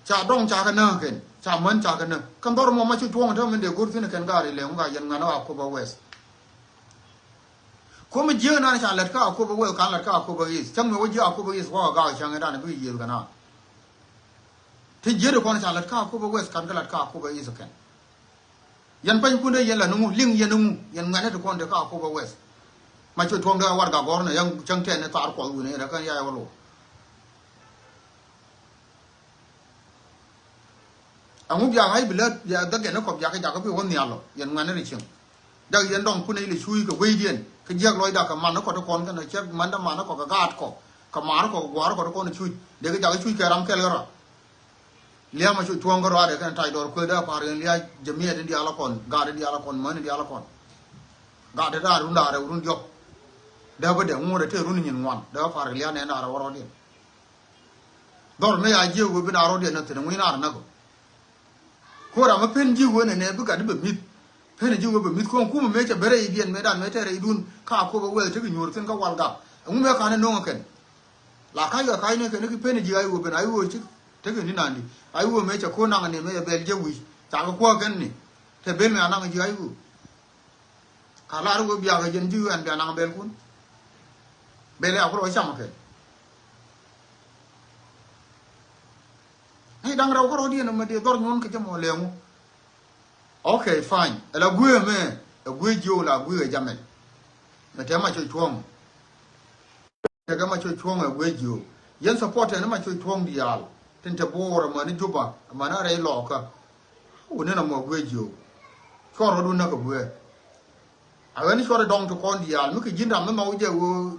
Ca dɔŋ ca kä näk ɛ kɛn ca män ca kä näk kɛn dhɔr mɔ ma ci tuɔ̱ŋ ɛ te min dee go̱r thi̱n ɛ kɛn gaari lɛŋ kä yɛn ŋuɛ̈n ɛ Akobo West. Kuɔ̱m jiääk nan ca lät kä Akobo West kan lät kä Akobo East cäŋ mi wä jiääk Akobo East wä kä gaak cäŋ ɛ dan bi yiëëth kɛ naan. Ti jiääk kɔn ca lät kä Akobo West kan kä lät kä Akobo East ɛ kɛn. Yɛn panykun dee yɛn la ni ŋu liŋ yɛn ni ŋu yɛn ŋuɛ̈tni ti kɔn dee kä Akobo West. Ma cuɔc tuɔ̱ŋ dee a warɛgak gɔ̱r ni yɛn cäŋ tɛn ni thaar kuɔth wi̱n yɛn rɛ kɛn ya̱ yɛ wä lo̱o̱. Ɛŋu biak ɣa̱c bi lät biak dhäk yɛn ni kɔ biak kɛ jakä bi wä nhial lɔ yɛn ŋuɛ̈tni ri cieŋ. Dak yɛn dɔŋ kun i̱ lɛ cuuc kɛ wecdiɛn kɛ jiäk lɔcda kɛ man ni kɔ ti kɔn kɛn cɛ man dee man ni kɔ kɛ gaat kɔ kɛ maar kɔ kɛ gua̱a̱r kɔ ti kɔn cuuc dee kɛ jakä cuuc kɛ ram kɛl kɛ rɔ. Lia̱a̱ ma cu cuɔ̱ŋ kä ruaadɛ kɛn tac dɔɔr kueth dee a pa̱a̱r ɣän lia̱a̱ jamiɛt in diaal a kɔn gaat in diaal a kɔn män in diaal a kɔn. Gaat in da̱a̱ run da̱a̱r rɛw run diɔ̱k. Dee bä dee ŋuɔ̱t ɛ tëë run nyin ŋuan dee bä pa̱a̱r lia̱a̱ nɛn da̱a̱r rɛw rɔɔdiɛn. Dhɔr mi ya jiëë wee bi na rɔɔdiɛn ni thi̱n ŋui̱ naar näk ɔ. Kuɔra mi pen ji̱ wen ɛnɛ bi gat i̱ bɛ mi̱th. Pen ji̱ wen bɛ mi̱th kɔn kumɛ mëë cɛ ben rɛydiɛn mëë dan mëë tɛr rɛydun ka Akobo West tekɛ nyuur thi̱n kä walgak. Ɛŋu mëë ka̱n ɛ no̱o̱ŋ ɛ kɛn. La ka̱c kɛ ka̱c ni kɛn ki pen ji̱ ɣa̱c wen a i̱ ɣöö ci tekɛ ni na̱a̱n di a i̱ ɣöö mëë cɛ ko̱n naŋ ni mëë cɛ bɛl ji̱ wi̱c. Ca kɛ kuäär kɛn ni. Tɛ bel mëë a naŋ ji̱ ɣa̱c wen. Ka lar wee biakɛ jɛn ji̱ ɣän bia naŋ bɛlkun. Bɛl ɛ a ku rɔ cam kɛn. Ni da̱ŋ rɛw kärɔ̱diɛn ɛmɛ dee dhɔr nyuɔ̱n kɛ jɛ mɔ lɛŋu. Okay, fine. Ɛ la gui̱i̱ ɛmɛ ɛ gui̱i̱ jiök la gui̱i̱ ɛ jamɛl. Mɛ tɛ ma cuɔ̱c cuɔ̱ŋ. Tɛ kɛ ma cuɔ̱c cuɔ̱ŋ ɛ gui̱i̱ jiök. Yɛn support ɛn ma cuc tuɔ̱ŋ diaal tin te Bor amäni Juba amäni rɛy Lɔɔkä. Wuni na mɔ guiɛ jiök. Cuɔr rɔ̱dun näk ɛ guiɛ. A ɣän cuɔr dɔŋ ti kɔn diaal mi kɛ ji̱n ram mi nhɔk jɛ ɣöö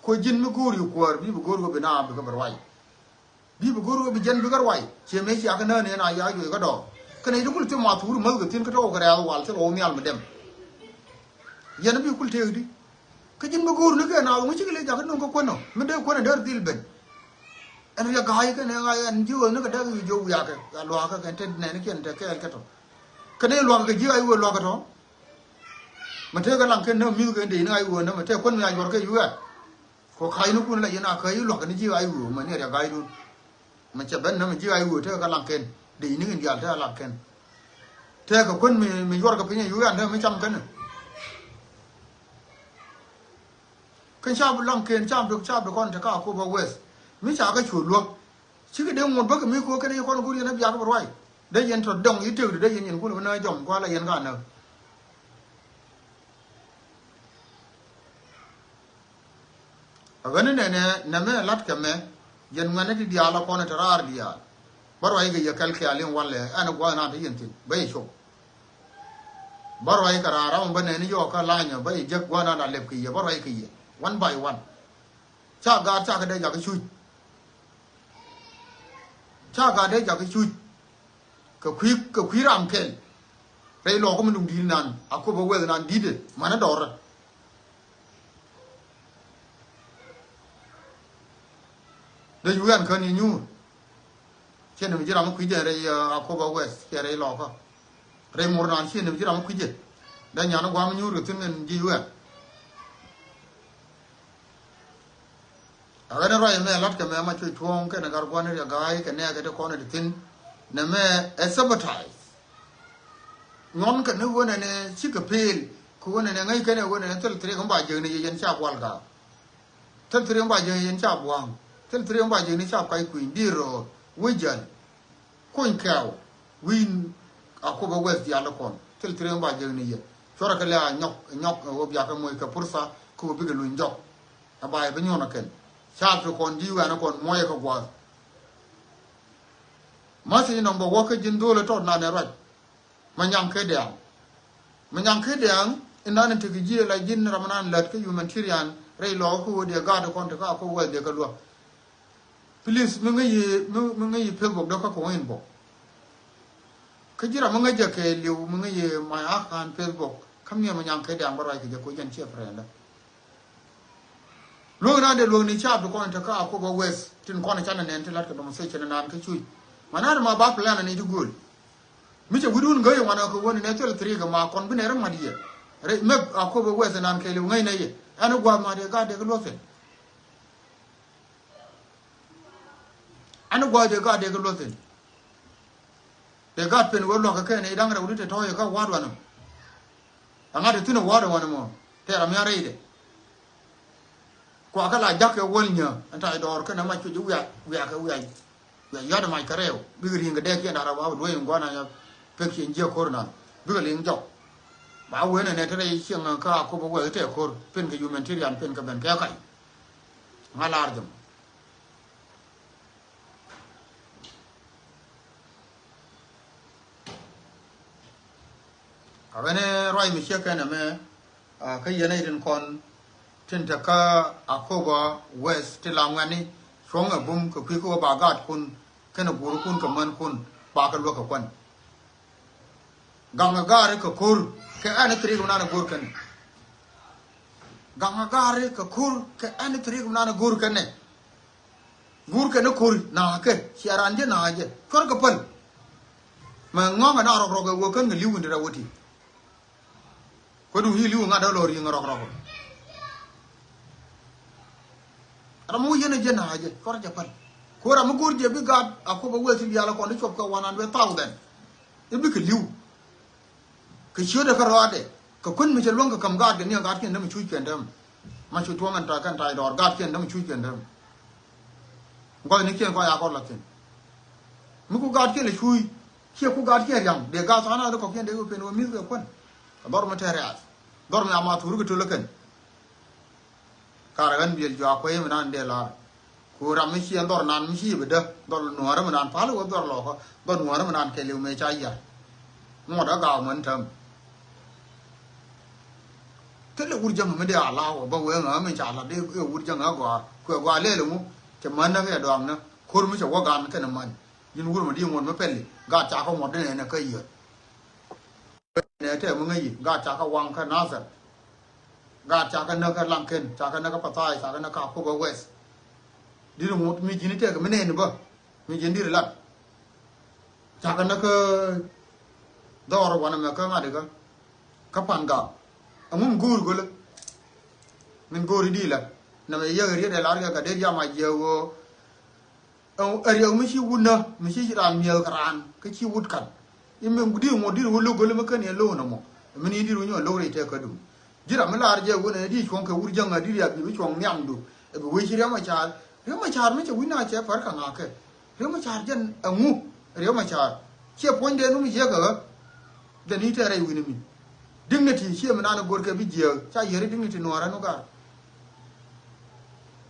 kuɛ ji̱n mi go̱o̱r yi kuäär bi bi go̱o̱r ɣöö bi na bikɛ bi ruac. Bi bi go̱o̱r ɣöö bi jɛn bikɛ ruac ciɛ mëë cia kä nään yɛn a ya juɔc kä dɔɔk. Kɛnɛ ci ti kul ti ma thuur mäth kɛ thi̱n kä tɔk kɛ rɛɛth wal thil ɣɔw nhial mi dɛm. Yɛn bi kul tëëk di. Kä ji̱n mi go̱o̱r ni kɛ naath ŋuci kɛ lec jakä nuŋ kä kuän ɔ mi dee kuän ɛ dee dhil ben. Ɛn riɛk ga̱a̱c kɛn ɛ ŋa̱c ɛn ji̱ ɣöö ni kɛ dee kɛ jiök wiakɛ ya luakä kɛn te nɛn kiɛn te kɛɛl kɛ tɔ. Kɛn ɛ luakä kɛ ji̱ ɣac ɣöö luakä tɔ. Mɛ tëëkɛ laŋ kɛn nä mi̱th kɛn dee ni ɣac ɣöö nä mɛ tëë kuän mi a yuɔr kɛ yuɛ. Kɛ ɣa̱c ni kun la yɛn a käc i̱ luakä ni ji̱ ɣac ɣöö mɛ ni riɛk ga̱a̱c dun. Mɛ cɛ ben nä mɛ ji̱ ɣac ɣöö tëëkɛ laŋ kɛn dee ni kɛn diaal tëë laŋ kɛn. Tëëkɛ kuän mi mi yuɔrkɛ piny ɛ yuɛ ɛn tëë mi cam kɛn. Kɛn cap laŋ kɛn cap duk cap duk kɔn te ka Akobo West mi ca kä cu luäk. Cikɛ dee ŋot bäkɛ mi ko̱ kɛn i̱ kɔn go̱r yɛn a biak bɛ ruac. Dee yɛn tɔ dɔŋ i̱ tëk dee yɛn yɛn kulɛ bi nä jɔm kualɛ yɛn ka nä. A ɣän inɛnɛ nɛmɛ la̱t kɛ mɛ yɛn ŋuɛ̈ni ti diaal a kɔn ɛ te raar diaal. Bä ruac kɛ yɛ kɛl kɛɛl in walɛ ɛn ɛ gua̱th naan te yɛn thi̱n bä yɛ cop. Bä ruac kɛ raar ram bä nɛni yɔɔk kä lanyɔ bä yɛ jek gua̱th naan a lɛp kɛ yɛ bä ruac kɛ yɛ one by one. Ca gaat ca kɛ dee jakä cuc. Ca gaat dee jakä cuc. Kɛ kui̱ kɛ kui̱ ram kɛl. Rɛy lɔɔkä mi nuŋ di̱i̱t nan Akobo West nan di̱i̱t ɛ manä dɔɔrä. Dee yuɛn kän yɛ nyuur. Ciɛ ni mi ji̱ ram mi kui̱ jɛ rɛy Akobo West ciɛ rɛy lɔɔkä. Rɛy mur nan ciɛ ni mi ji̱ ram mi kui̱ jɛ. Dee nyan guam nyuur kɛ thi̱n kɛn ji̱ yuɛn. A ɣän ruac mɛ lat kɛ mɛ ma cuc tuɔ̱ɔ̱ŋ kɛnɛ gar gua̱n riɛk ga̱a̱c kɛ nɛɛkɛ ti kɔn ti thi̱n. Nɛ mɛ ɛ sabotage. Nyuɔn kɛ ni ɣöö nɛnɛ cikɛ pel kɛ ɣöö nɛnɛ ŋäc kɛnɛ ɣöö nɛnɛ thil thiriek mi ba jiäkni yɛ yɛn ca gual gaak. Thil thiriek mi ba jiäkni yɛn ca bua̱a̱ŋ. Thil thiriek mi ba jiäkni ca kac kui̱ny di̱i̱r röör wec jäl. Kuny kɛɛw wi̱i̱n Akobo West diaal kɔn thil thiriek mi ba jiäkni yɛ. Cuɔrɛ kɛ lɛ a nyɔk nyɔk ɣöö biakɛ moc kɛ purtha kɛ ɣöö bikɛ luny jɔk. Ɛ ba yɛ bi nyuɔn ɛ kɛn ca ti kɔn ji̱ wɛn ɛ kɔn muɔyɛ kɛ gua̱a̱th. Message number wä kä ji̱n dho̱o̱l ɛ tɔt nan ɛ ruac. Manyaŋ Kediaŋ. Manyaŋ Kediaŋ inan in tekɛ ji̱ la ji̱n ram nan lät kä humanitarian rɛy lɔɔk kä ɣöö diɛ gaat kɔn ti ka Akobo West diɛ kɛ luäk. Please mi ŋäc yi mi mi ŋäc yi Facebook dɔ̱kä kɛ wä inbox. Kä ji̱ ram mi ŋäc jɛ kɛ liw mi ŋäc yi my account Facebook kä miɛ Manyaŋ Kediaŋ bä ruac kɛ jɛ ko jɛn ciɛ friend. Luäk na dee luäk ni cap ti kɔn te ka Akobo West tin kɔn canɛ nɛn ti lat kɛ dɔm sec cɛn nan kä cuc. Ma na dee ma ba plan ni ti gööl. Mi cɛ wi̱dun gäi wan kɛ wä ni nɛ thil thiriek ma kɔn bi nɛ rɛ mat yɛ. Rɛ mep Akobo West nan kɛ liw ŋäc nɛ yɛ ɛn gua̱a̱th ma dee gat dee kɛ luɔth thi̱n. Ɛn gua̱a̱th dee gat dee kɛ luɔth thi̱n. Dee gat pen wee luakä kɛn i̱ da̱ŋ rɛw di te tɔ̱ɔ̱c kä wa̱a̱t wanɔ. Ɛŋa te thi̱n ɛ wa̱a̱t wanɔ mɔ tɛɛr amia̱ rɛydɛ. Kuakä la ja̱k kɛ wäl nyä ɛn ta̱a̱c dɔɔr kɛn ɛ mac cuc i̱ wiak wiak kɛ wiak. Wiak yɔ̱a̱t ɛ mac kɛ rɛw bikɛ ri̱i̱ŋ kɛ dɛɛkiɛn da̱r ɛ wa̱a̱ wä dueec in gua̱n a pek ciɛn jiäk ko̱r nan bikɛ liŋ jɔk. Ba wen ɛnɛ te rɛy cieŋ kä Akobo West tɛ ko̱r pen kɛ humanitarian pen kɛ ben kɛ kac. Ŋa lar jɛ mɔ. Kä ɣän ruac mi ciek kɛn ɛmɛ kä yɛn ɛ tin kɔn tin te kä Akobo West ti la ŋuɛ̈tni cuɔ̱ŋ ɛ bum kɛ kui̱ kä ɣöö ba gaatkun kɛnɛ guurkun kɛ mänkun ba kɛ luäk kɛ kuän. Gaŋ ɛ gaari kɛ ko̱r kɛ ɛn thiriek mi nan ɛ go̱r kɛnɛ. Gaŋ ɛ gaari kɛ ko̱r kɛ ɛn thiriek mi nan ɛ go̱r kɛnɛ. Guur kɛn ni ko̱ri na̱a̱kɛ cia raan jɛ na̱a̱ jɛ cuɔr kɛ päl. Mɛ ŋɔ̱ŋɛ na rɔk rɔk ɛ wä kän kɛ li̱w in ti rɛw wä ti. Kuɛ duŋ yi li̱w ŋa̱t dee lɔ ri̱i̱ŋ rɔk rɔk. Ram wä yɛn ɛ jɛ na̱a̱ jɛ cuɔr jɛ päl. Kuɛ ram mi go̱o̱r jɛ bi gaat Akobo West in diaal ɛ kɔn di cuɔp kɛ one hundred thousand. I̱ bikɛ li̱w. Kɛ ciötdɛ kä rɔɔdɛ kɛ kuän mi cɛ luäŋ kɛ käm gaatkɛ niɛ gaatkiɛn däm cuuckiɛn däm. Ma cu tuɔ̱ŋ ɛn ta̱a̱ kɛn ta̱a̱ dɔɔr gaatkiɛn däm cuuckiɛn däm. Gɔɔynikiɛn kɔc a kɔn la̱th thi̱n. Mi ku gaatkiɛn lɛ cuuc ciɛ ku gaatkiɛn ria̱ŋ dee gaath tha̱a̱ŋ nath kɔ̱kiɛn dee wä pen wä mi̱th kɛ kuän. Kɛ dhɔr mi tɛ̈r riaath dhɔr mi ama thuuri kɛ töl ɛ kɛn. Karɛ ɣän biël jɔak kuec mi nan dee la̱r. Ku ram mi ciɛ dhɔr nan mi ci bɛ dä, dhɔr nuɔ̱ɔ̱rä mi nan pal wä dhɔr lɔkä, dhɔr nuɔ̱ɔ̱rä mi nan kɛɛliw mëë ca yiar. Ŋuɔ̱t a gaw män täm. Thilɛ wur jäŋ mi dee a la̱a̱ wä bä wee ŋä mi ca la̱t dee wur jäŋ a gɔaa. Kuɛ gɔaa lɛl ŋu cɛ män nä kɛ dɔaŋ nä ko̱r mi cɛ wä gan kɛn män. Ji̱n wur mi di ŋuɔ̱t mi pɛli gaat ca kä ŋuɔ̱t dee nɛ nɛ kä yiöt. Nɛ tɛ mi ŋäc yi gaat ca kä waŋ kä Nasir. Gaat ca kä näk kä Laŋken, ca kä näk kä Pathai, ca kä näk kä Akobo West. Di̱t ŋuɔ̱t mi ji̱n tɛk mi nɛn bä mi ji̱n di̱t lat. Ca kä näk kä dhɔr wanɛ mɛ kä ŋa̱t ikä kä Pan Gak. Ɛŋu mi go̱o̱ri go̱lä min go̱o̱ri di̱t lat. Nɛ mɛ yäk riet ɛ lar kɛ kä dee jam a jiɛ ɣöö Ɛ riɛk mi ci wut nä mi ci raan mi̱eth kɛ raan kä ci wut ka̱n. I̱ mi di̱t ŋuɔ̱t di̱t wä lo̱k gölä mi kän yɛn lo̱k nɔmɔ. Mi ni di̱t wä nyɔk lo̱k rɛy tɛk kädu. Ji̱ ram mi laar jɛ wun ɛ di̱t cuɔ̱ŋ kɛ wur jäŋ a di̱t riap bi bi cuɔ̱ŋ nhiamdu. Ɛ bi wee ci Riɛk Macar. Riɛk Macar mi cɛ wi̱c na cɛ pär kɛ ŋa̱kɛ. Riɛk Macar jɛn ɛŋu Riɛk Macar. Ciɛ puɔ̱nydɛ nu mi jiɛk kɛ ɣä. Jɛn i̱ tɛɛrɛ i̱ wi̱ni mi. Dignity ciɛ mi nan i̱ go̱r kɛ bi jiääk ca yieri dignity nuɔɔrɛ nu gar.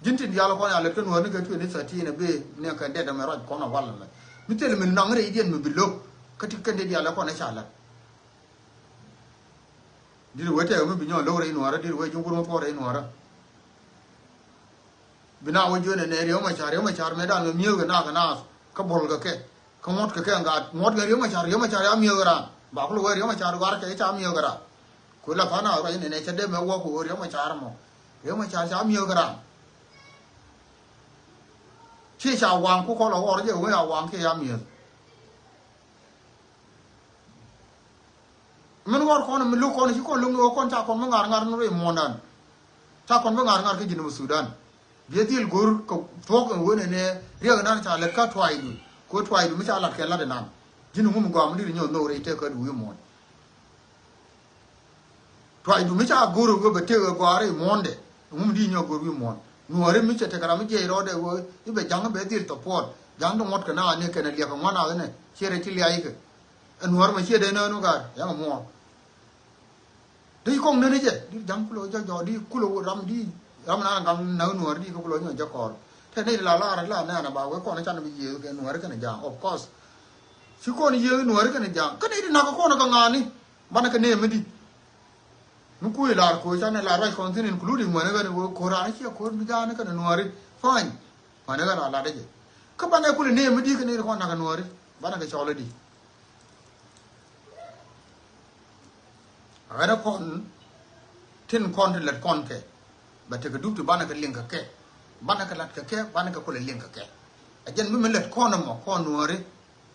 Ji̱n tin diaal kɔn a lät kä nuɔɔr ni kɛ twenty thirteen a bi ni kɛ dɛt ɛmɛ ruac kɔn a wal ɛmɛ. Mi thil mi naŋ rɛy diɛn mi bi lo̱k kä ti kɛn di diaal kɔn a ca lät. Dit wee tɛk mi bi nyɔk lo̱k rɛy nuɔɔrä, dit wee ji̱ wur mi puɔr rɛy nuɔɔrä. Bi na wä jiön ɛnɛ Riɛk Macar, Riɛk Macar mëë dan mɛ mi̱eekä nakä naath kä bo̱l kɛ kɛ. Kä ŋuɔ̱t kɛ kɛ ŋa̱a̱t ŋuɔ̱t kɛ Riɛk Macar, Riɛk Macar ya mi̱eekä raan. Ba kulɛ wee Riɛk Macar warkɛ ca mi̱eekä raan. Ku la tha̱a̱n a ruac ɛnɛ ca dee mɛ wä ku wee Riɛk Macar mɔ. Riɛk Macar ca mi̱eekä raan. Ci ca waŋ ku kɔl a ɣɔr jɛ wee a waŋ kiɛ ya mi̱eekä. Min ɣɔr kɔn mi lo̱k kɔn ci kɔn lo̱k ni ɣöö kɔn ca kɔn mi ŋa̱r ŋa̱r ni rɛy muɔ̱ɔ̱ndan. Ca kɔn mi ŋa̱r ŋa̱r kä Jinub Sudan. Biɛ dhil go̱r kɛ thuɔ̱k ɛn wen ɛnɛ riɛk ɛnan ca lät kä tuaydu. Kɛ tuaydu mi ca lat kɛ lat ɛnan. Ji̱n ŋum gɔam ni ri nyɔk nhok rɛy tëk kä du wi̱i̱ muɔ̱ɔ̱n. Tuacdu mi ca go̱r ɣöö bɛ tëk ɛ gɔaari muɔ̱ɔ̱ndɛ. Ŋum di nyɔk go̱r wi̱i̱ muɔ̱ɔ̱n. Nuɔ̱ɔ̱ri mi cɛ tekɛ ram mi jiɛc rɔɔdɛ ɣöö i̱ bɛ ja̱ŋ bɛ dhil support. Ja̱ŋ di ŋuɔ̱t kɛ na ni kɛn ɛ liɛk ɛ ŋuan a ɣänɛ. Ciɛ rɛc ti liackɛ. Ɛ nuɔ̱ɔ̱r mɛ ciɛ dee nään wä ga̱a̱r. Yaŋ ɛ muɔ̱ɔ̱r. Di kɔŋ nän jɛ. Di ja̱ŋ kulɛ wä jɔk jɔk di kulɛ wä ram di. Ram na gaŋ na nuɔ̱ɔ̱r di kä kulɛ wä nyɔk jɛ kɔɔr. Tɛ ni la lar la nɛn a ba wee kɔn can bi yiëë kɛ nuɔ̱ɔ̱r kɛn ja̱ŋ. Of course. Ci kɔn yiëë nuɔ̱ɔ̱r kɛn ja̱ŋ. Kä ni di nak kɔn kɛ ŋa̱a̱ni. Banɛ kɛ nɛɛm mi di. Mi kui̱ lar ko̱o̱c canɛ lar ruac kɔn thi̱n including mänä ɣän wee ko̱r raan ciɛ ko̱r mi ja̱a̱n kɛnɛ nuääri. Fine. Mänä ɣän a latdä jɛ. Kä banɛ kulɛ nɛɛm mi di kɛ nɛy ti kɔn nakä nuääri. Banɛ kɛ cɔl i̱di. Ɣän ɛ kɔn tin kɔn ti lät kɔn kɛ. Bɛ tekɛ dup ti banɛ kɛ liŋ kɛ kɛ. Banɛ kɛ lat kɛ kɛ, banɛ kɛ kulɛ liŋ kɛ kɛ. Ɛ jɛn mi mi lät kɔn ɛmɔ, kɔn nuääri.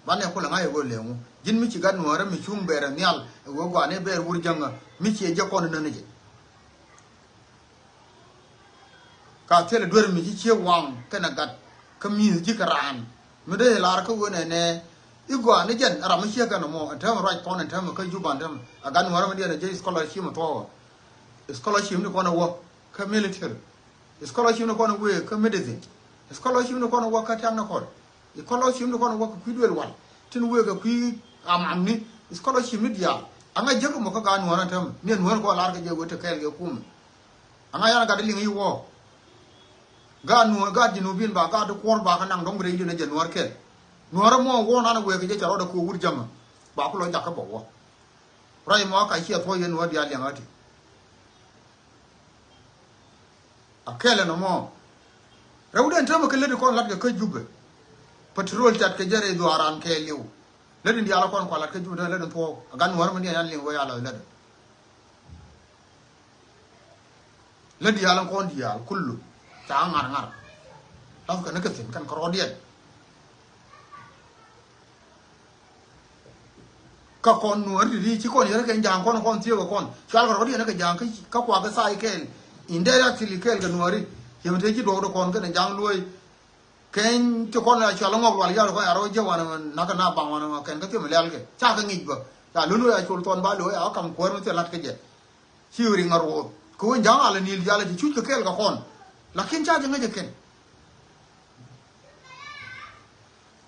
Banɛ kulɛ ŋa̱c ɛ ɣöö lëŋu. Ji̱n mi ci gat nuäärä mi cuŋ bɛɛr ɛ nhial ɛ ɣöö gɔaa ni bɛɛr wur jäŋä mi ciɛ jɛ kɔn inän jɛ. Ka thilɛ duer mi ci ciek waŋ kɛnɛ gat kä mi̱i̱th ji̱ kɛ raan. Mi dee lar kä ɣöö nɛnɛ i̱ gɔaa ni jɛn ram mi ciek kɛn ɛmɔ ɛn täämɛ ruac kɔn ɛn täämɛ kä Juba ɛn täämɛ. A gat nuäärä mi diɛn ɛ jɛ scholarship mi thuɔɔkä. Scholarship ni kɔn ɛ wä kä military. Scholarship ni kɔn ɛ wëë kä medicine. Scholarship ni kɔn ɛ wä kä technical. Scholarship ni kɔn ɛ wä kɛ kui̱ duël wal tin wëë kɛ kui̱ amamni. Scholarship ni diaal aŋa jek mɔ kä gaat nuɔ̱ɔ̱r ɛn täämɛ ni nuɔ̱ɔ̱r kɔn lar kɛ jɛ wëë te kɛɛl kɛ kumɛ. Aŋa yan gat liŋ i̱ wä. Gaat nuɔ̱ɔ̱r gaat Jinubin ba gaat kuɔr ba kä naŋ dɔ̱ŋ bi rɛy jɛ nuɔ̱ɔ̱r kɛl. Nuɔ̱ɔ̱r ɛmɔ wä nan wëë kɛ jɛ ca rɔɔdɛ ko̱o̱k wut jämä. Ba ku lɔ jakä bä wä. Ruac mɔ ka ciɛ thuɔ̱c yɛn wä diaal liɛŋ ati. A kɛl ɛn ɛmɔ. Rɛwdɛn täämɛ kɛ lät kɔn lat kɛ kä Jubɛ. Patrol cat kɛ jɛ rɛy dhuaaran kɛɛliw. Lät in diaal kɔn kua lat kä Jubɛ täämɛ lät in thuɔ̱k. A gan wär mi diɛn yan liŋ wä ya lɔc lät. Lät diaal in kɔn diaal kullu. Ca ŋa̱r ŋa̱r. Lath kɛn kɛ thi̱n kɛn kɛ rɔɔdiɛn. Kä kɔn nuääri ti di ci kɔn yɛrɛ kɛn ja̱a̱ŋ kɔn kɔn thiee kɛ kɔn cual kɛ rɔ̱diɛn kɛ ja̱a̱ŋ kä kua kɛ thaai kɛɛl. Indirectly kɛɛl kɛ nuääri. Ciɛ mi te ci duɔ̱k di kɔn kɛn ja̱a̱ŋ luɔ̱i. Kɛn ci kɔn a cual ŋɔk lual yal kɔn a rɔ jiɛ wanɛ nak kɛ na baŋ wanɛ kɛn kä thiee mi lɛl kɛ ca kɛ ŋic bä. Ca lul wee a col thɔn ba lo̱ a kam kuäär mi thiee lat kɛ jɛ. Ci riŋ a ruɔth kɛ wen ja̱a̱ŋ a lɛ ni̱i̱l diaal a ci cuc kɛ kɛɛl kɛ kɔn. Lakin ca jɛ ŋäc ɛ kɛn.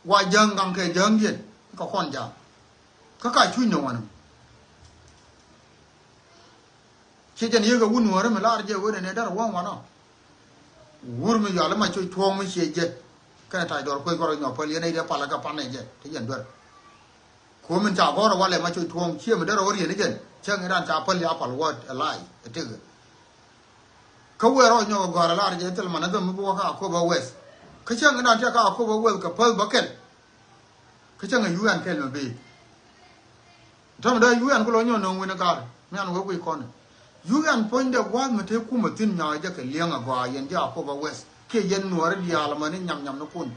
Wa jäŋ gaŋ kɛ jäŋdiɛn kɛ kɔn ja̱a̱ŋ. Kä ka cuc ni wanɛ. Ci jɛn yek a wun nuɔ̱ɔ̱rä mi lar jɛ wen ɛnɛ dɛr a wäŋ wanɔ. Wur mi yual ma coc tuɔ̱ɔ̱ŋ mi cie jɛ. Kɛnɛ tac dɔr kuec kɔrɔ nyɔk päl yɛn ɛ idɛ palä kɛ panɛ jɛ te yɛn duer. Kuɔ min ca gɔr walɛ ma coc tuɔ̱ɔ̱ŋ cie mi derɛ wä rieni jɛn cäŋ idan ca päl ya pal wä ɛ lai ɛ tek. Kä wee rɔ nyɔk gɔr ɛ lar jɛ thil manɛ dhäm mi bi wä ka Akobo West. Kä cäŋ idan ca ka Akobo West kɛ päl bä kɛl. Kä cäŋ ɛ U N kɛl mi bi. Täämɛ dee U N ku lɔ nyɔk nöŋ wi̱n ɛ ga̱r mi an wee guic kɔn. U N puɔ̱nydɛ gua̱a̱th mi te kumɛ thi̱n nyakä jɛ kɛ li̱eŋ agɔaa yɛn ji̱ Akobo West kiɛ yɛn nuɔɔri diaal amäni nyam nyam ni kun.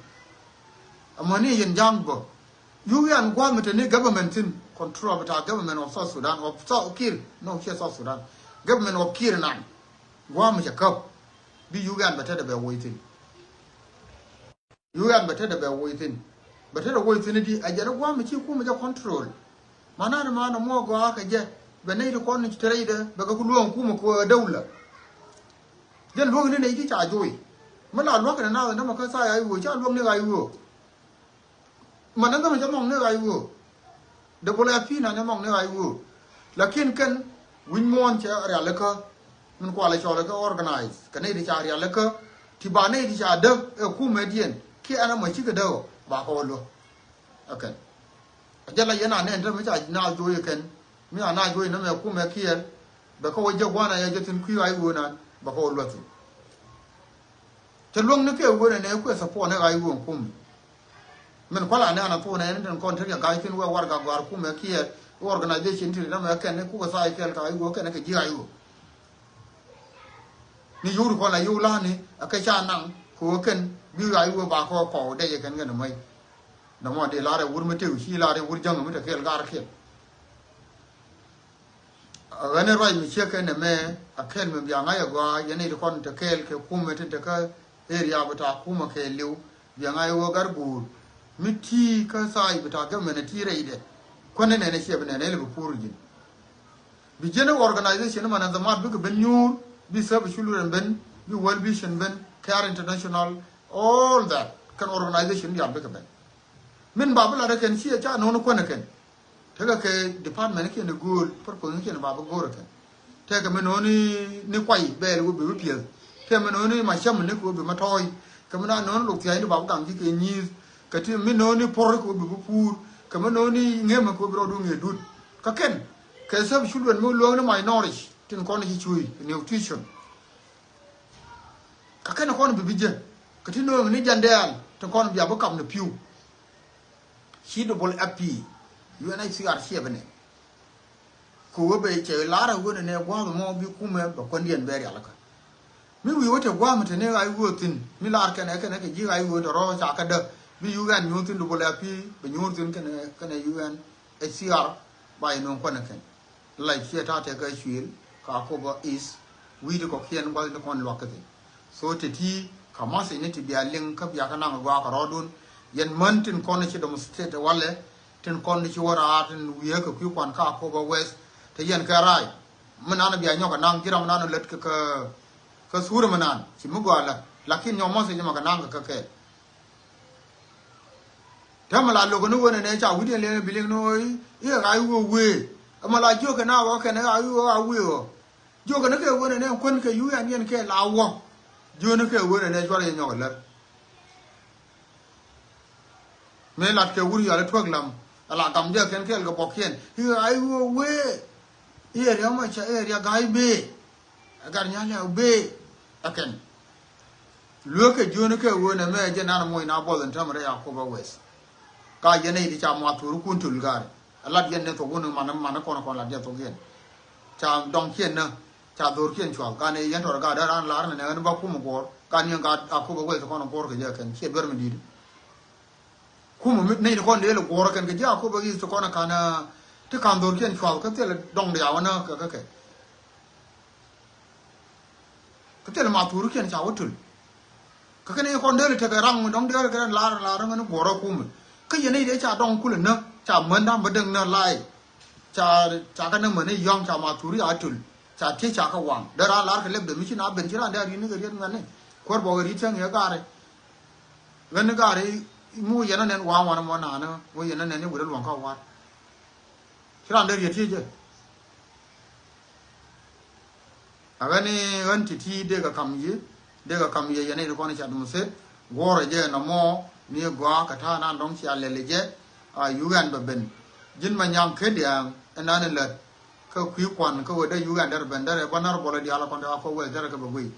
Amäni yɛn ja̱a̱ŋ bä. U N gua̱a̱th mi te ni government thi̱n control bi ta̱a̱ government of South Sudan of South Kiir, no, ciɛ South Sudan. Government of Kiir nan gua̱a̱th mi cɛ käp. Bi U N bɛ tetdɛ bɛ woc thi̱n. U N bɛ tetdɛ bɛ woc thi̱n. Bɛ tetdɛ woc thi̱n di a jɛn gua̱a̱m ci kumɛ jɛ control. Manani manɛ muɔ gɔaa kɛ jɛ bɛ nɛy ti kɔn ci te rɛydɛ bɛ kɛ ku luɔ̱ŋ kumɛ kɛ dawla. Jɛn luɔ̱ŋ ni nɛy ti ca joc. Mi la luɔ̱k kɛn naath ɛn tämɛ kä tha̱a̱ ya i̱ ɣöö ca luɔ̱ŋ ni ɣa̱c ɣöö. Manɛ tämɛ cɛ mɔŋ ni ɣa̱c ɣöö. Dee bol ɛ pi̱i̱n an ɛ mɔŋ ni ɣa̱c ɣöö. Lakin kɛn wi̱c muɔ̱ɔ̱n cɛ rialikä. Min kualɛ cɔl kɛ organize kɛ nɛy ti ca rialikä. Ti ba nɛy ti ca däk ɛ kumɛ diɛn kiɛ ɛn ɛmɔ cikɛ däk ɔ ba kɛ wä luäk. Ɛ kɛn ɛ jɛ la yɛn a nɛn te mi ca naath joc ɛ kɛn mi a naath joc nɛmɛ kumɛ kiɛɛl. Bɛ kɛ wä jɛ gua̱n a yɛ jɛ thi̱n kui̱ ɣa̱c ɣöö nan bɛ kɛ wä luäk thi̱n. Cɛ luäŋ ni kɛ wen ɛnɛ kuɛ support ni ɣa̱c wen kum. Min kuala ni an a thun ɛn tin kɔn tin kɛ ga̱c thin wee warɛga gɔ̱a̱r kumɛ kiɛ organization tin ri namɛ kɛn ni kukɛ tha̱a̱c kɛl ka ɣa̱c wen kɛn kɛ ji̱ ɣa̱c wen. Ni yio̱w ri kɔn la yio̱w la̱a̱ni a kɛ ca naŋ kɛ wen kɛn bi ɣa̱c wen ba kɔ kɔw dɛc kɛn kɛn mɛy. Namɔ di lar ɛ wur mi tëë ci lar ɛ wur jäŋ mi te kɛl gar kɛl. Ɣän i̱ ruac mi ciek kɛn ɛmɛ a kɛl mi bia ŋa̱c agɔaa yɛn i̱ ti kɔn te kɛɛl kɛ kumɛ tin te kä area bi ta̱a̱ kumɛ kɛɛliw bia ŋa̱c ɣöö gar guur mi ti kä tha̱a̱c bi ta̱a̱ gɛmɛn ɛ ti rɛydɛ. Kuändɛ nɛn ɛ ciɛ bi nɛn ɛ li bi puur ji̱n bi ji̱n ɛ organization man ɛ dhamat bikɛ ben nyuur bi Save Children ben bi World Vision ben Care International all that kɛn organization diaal bikɛ ben. Min ba bi lat ɛ kɛn ciɛ ca no̱o̱ŋ ni kuändɛ kɛn. Tekɛ kɛ department kiɛn i̱ gööl purpose ni kiɛn ba bi go̱o̱r ɛ kɛn. Tekɛ mi no̱o̱ni ni kuay bɛɛl wä bi bi piɛth. Tekɛ mi no̱o̱ni ma cäm ni kɛ wä bi ma tɔɔy. Kɛ mi na no̱o̱ni lok thia̱a̱cni ba bi gaŋ ji̱ kɛ nyi̱i̱th. Kɛ ti mi no̱o̱ni por kɛ wä bi bi puur. Kɛ mi no̱o̱ni ŋemɛ kɛ wä bi rɔɔdu ŋëë dut. Kä kɛn kɛ Save Children mi luäŋni malnourished tin kɔn ci cuuc nutrition. Kä kɛn kɔn bi bi jɛ kɛ ti no̱o̱ni jandɛɛl tin kɔn bia bi kap ni pi̱w. Ci dubul ɛ pi̱i̱ U N H C R ciɛ bi nɛ. Kɛ wee bɛ cɛ lar ɛ wen ɛnɛ gua̱a̱th mɔ bi kumɛ bɛ kuändiɛn bɛ rialikä. Mi wi̱i̱ wä te gua̱a̱th mi te ni ɣa̱c wee thi̱n mi lar kɛnɛ kɛnɛ kɛ ji̱ ɣa̱c wee tɔ̱rɔ̱ ca kä däk bi U N nyuur thi̱n dubul ɛ pi̱i̱ bɛ nyuur thi̱n kɛnɛ kɛnɛ U N H C R ba yɛ no̱o̱ŋ kuänɛ kɛn. La ciɛ ta̱a̱ tɛk kä cuëël ka Akobo East wi̱i̱ ti kɔ̱kiɛn gua̱th ni kɔn lua̱k kä thi̱n. So te ti ka message ni ti bia liŋ kä bia kä naŋ gɔaa kɛ rɔɔdun. Yɛn män tin kɔn ci demonstrate walɛ tin kɔn ci wä raar tin wiee kɛ kui̱ kuan ka Akobo West te yɛn kɛ rac. Mi nan bia nyɔk ɛ naŋ ji̱ ram nan lät kä kä thuri mi nan ci mi gɔaa lä. Lakin nyɔk message ma kɛ naŋ kɛ kɛ kɛ. Täämɛ la lo̱k ni wen ɛnɛ ca wi̱diɛn liɛn bi liŋ ni ɣöö i̱ ɣa̱c wee wee. Ɛmɛ la jiökɛ na ɣɔ̱ kɛn ɣa̱c wee ɣa̱c wee ɣɔ̱. Jiökɛ ni kɛ wen ɛnɛ kuän kɛ U N yɛn kɛ la wä. Jiökɛ ni kɛ wen ɛnɛ cuarɛ yɛ nyɔk ɛ lär. Mëë lat kɛ wur yɔal i̱ tuäk lam ala gam jɛ kɛn kɛɛl kɛ bɔkiɛn i̱ ɣa̱c wee wee. I̱ ɛ ria̱ mɔ ca i̱ ɛ ria̱ ga̱a̱c bee. Ɛ gat nyal yɛ bee ɛ kɛn. Lueekɛ jiöni kɛ ɣöö nɛmɛ jɛ nan moc na buɔth in täämɛ rɛy Akobo West. Ka jɛ nɛy ti ca muath thurikun töl gari. Ɛ lat yɛn ni thok wun man man kɔn kɔn lat jɛ thok yɛn. Ca dɔŋkiɛn nä ca dho̱rkiɛn cual gan i̱ yɛn tɔr gat dee ran lar nɛ nɛ ɣän ba kum guɔ̱ɔ̱r gan yɛn gat Akobo West kɔn guɔ̱ɔ̱r kɛ jɛ kɛn ciɛ duer mi di̱i̱t. Kumɛ mi nɛy ti kɔn dee lɛ guɔ̱ɔ̱rä kɛn kɛ ji̱ Akobo East ti kɔn ɛ ka̱n ti ka̱n dho̱rkiɛn cuath kä thilɛ dɔ̱ŋ diaawä nä kɛ kɛ kɛ. Kä thilɛ ma thurikiɛn ca wä töl. Kä kɛn i̱ kɔn dee lɛ tekɛ raŋ mi dɔ̱ŋ dee lɛ kɛ lar lar ŋäni guɔ̱ɔ̱rä kumɛ. Kä yɛn i̱ dee ca dɔ̱ŋ kulɛ nä ca män da̱ŋ bä däŋ nä la̱a̱c. Ca ca kä nä män i̱ yɔ̱ŋ ca ma thuri a töl. Ca tiec ca kä waŋ dee raan lar kɛ lɛp dee mi ci na ben ci raan dee a ri̱t ni kɛ riet ŋäni. Kuäär bɔk kɛ ri̱t cäŋ i̱ ɛ gaari. Ɣän ni gaari mu yɛn anɛn wa̱a̱ wanɛ mɔ na̱a̱nä mu yɛn anɛn i̱ wut ɛ luɔ̱ŋ kä wa̱a̱t. Ci raan dee riet tiecä. A ɣän i̱ ɣän ti̱ti̱ dee kɛ ka̱m yiëë. Dee kɛ kam yɛ yɛn i̱ ti kɔn i̱ cat muthit guɔ̱ɔ̱rɛ jɛ nɔmɔ ni gɔaa kɛ ta̱a̱ nan dɔ̱ŋ cia lɛl i̱ jɛ. A Uganda bɛ ben ji̱n ma nyaŋ ken dia̱a̱ŋ inan in lät kä kui̱ kuan kä wee dee Uganda rɛ ben derɛ bä nar bɔlɛ diaal kɔn te a kɔ wee derɛ kɛ bɛ guiy.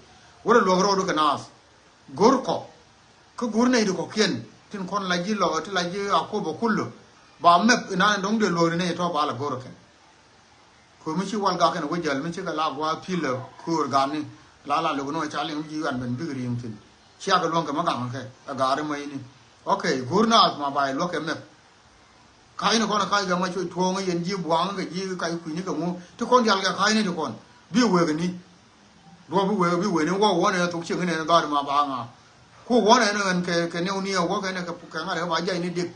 Wä rɛ luɔk ro̱o̱du kɛ naath go̱r kɔ kä go̱r nɛy ti kɔ̱kiɛn tin kɔn la ji̱ lɔ ti la ji̱ a kop a kulä ba mɛp inan in dɔ̱ŋ dee luɔk ri nɛy tɔ̱ ba la go̱r kɛn. Kɛ mi ci wal gak kɛn wä jäl mi ci kɛ la gua̱a̱th pil lɛ köör gani la la lok ni wä ca liŋ mi ji̱ yuan ben bik ri̱i̱ŋ thi̱n. Ciakɛ luäŋ kɛ mi gaŋ kɛ ɛ gaari mɔ ini. Ok, go̱r naath ma ba yɛ luäk kɛ mɛp. Ka̱cni kɔn ɛ ka̱c kɛ ma cuɔc tuɔ̱ɔ̱ŋ yɛn ji̱ buaŋ kɛ ji̱ ka̱c kui̱ni kɛ ŋu ti kɔn dial kɛ ka̱cni ti kɔn bi wek ni. Duɔ̱p bi wee bi wee ni wä wä nɛ thok cieŋ nɛ dha̱a̱r ma ba ŋa. Ku wä nɛ nɛ ɣän kɛ kɛ nɛw ni ɛ wä kɛ nɛ kɛ kɛ ŋa̱t kɛ ba jay ni dik.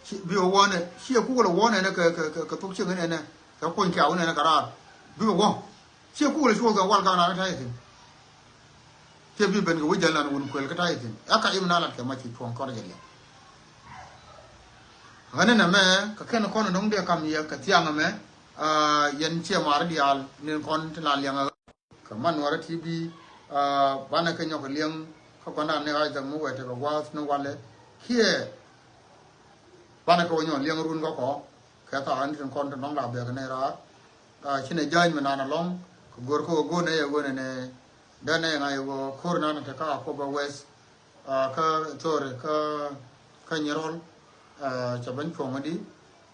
Ci bi wä nɛ ci ɛ kukɛ lɛ wä nɛ nɛ kɛ kɛ kɛ thok cieŋ nɛ nɛ kɛ kuny kɛ wä nɛ nɛ kɛ raar. Bi wä ci ɛ kukɛ lɛ cuɔth kɛ wal ka na kɛ ta̱y thi̱n. Ci bi ben kɛ wä jäl nan wun kuɛl kɛ ta̱y thi̱n ɛ ka im na lat kɛ ma ci tuɔ̱ŋ kɔr jɛ liɛŋ. Ɣän nɛ mɛ kɛ kɛn kɔn nɔŋ dee kam yɛ kɛ thiaŋ mɛ. Yɛn ciɛ mar diaal ni kɔn ti la liɛŋ. Kɛ man nuɔrɛ ti bi banɛ kɛ nyɔk liɛŋ kä gua̱ndan ni ɣa̱c dhɛk mi wɛ tekɛ gua̱a̱th ni walɛ kiɛ banɛ kɛ wä nyɔk liɛŋ run kä kɔ kɛ thaak ni tin kɔn ti nɔŋ la bɛk ni raar. Ci nɛ jäny mi nan alɔŋ kɛ go̱r kä wä go̱r nɛ yɛ wä nɛ nɛ dɛn nɛ ŋa̱c wä ko̱r nan te kä a kop a wɛth. Kä thori kä kä nyirol. Cɛ ben cuɔ̱ŋ di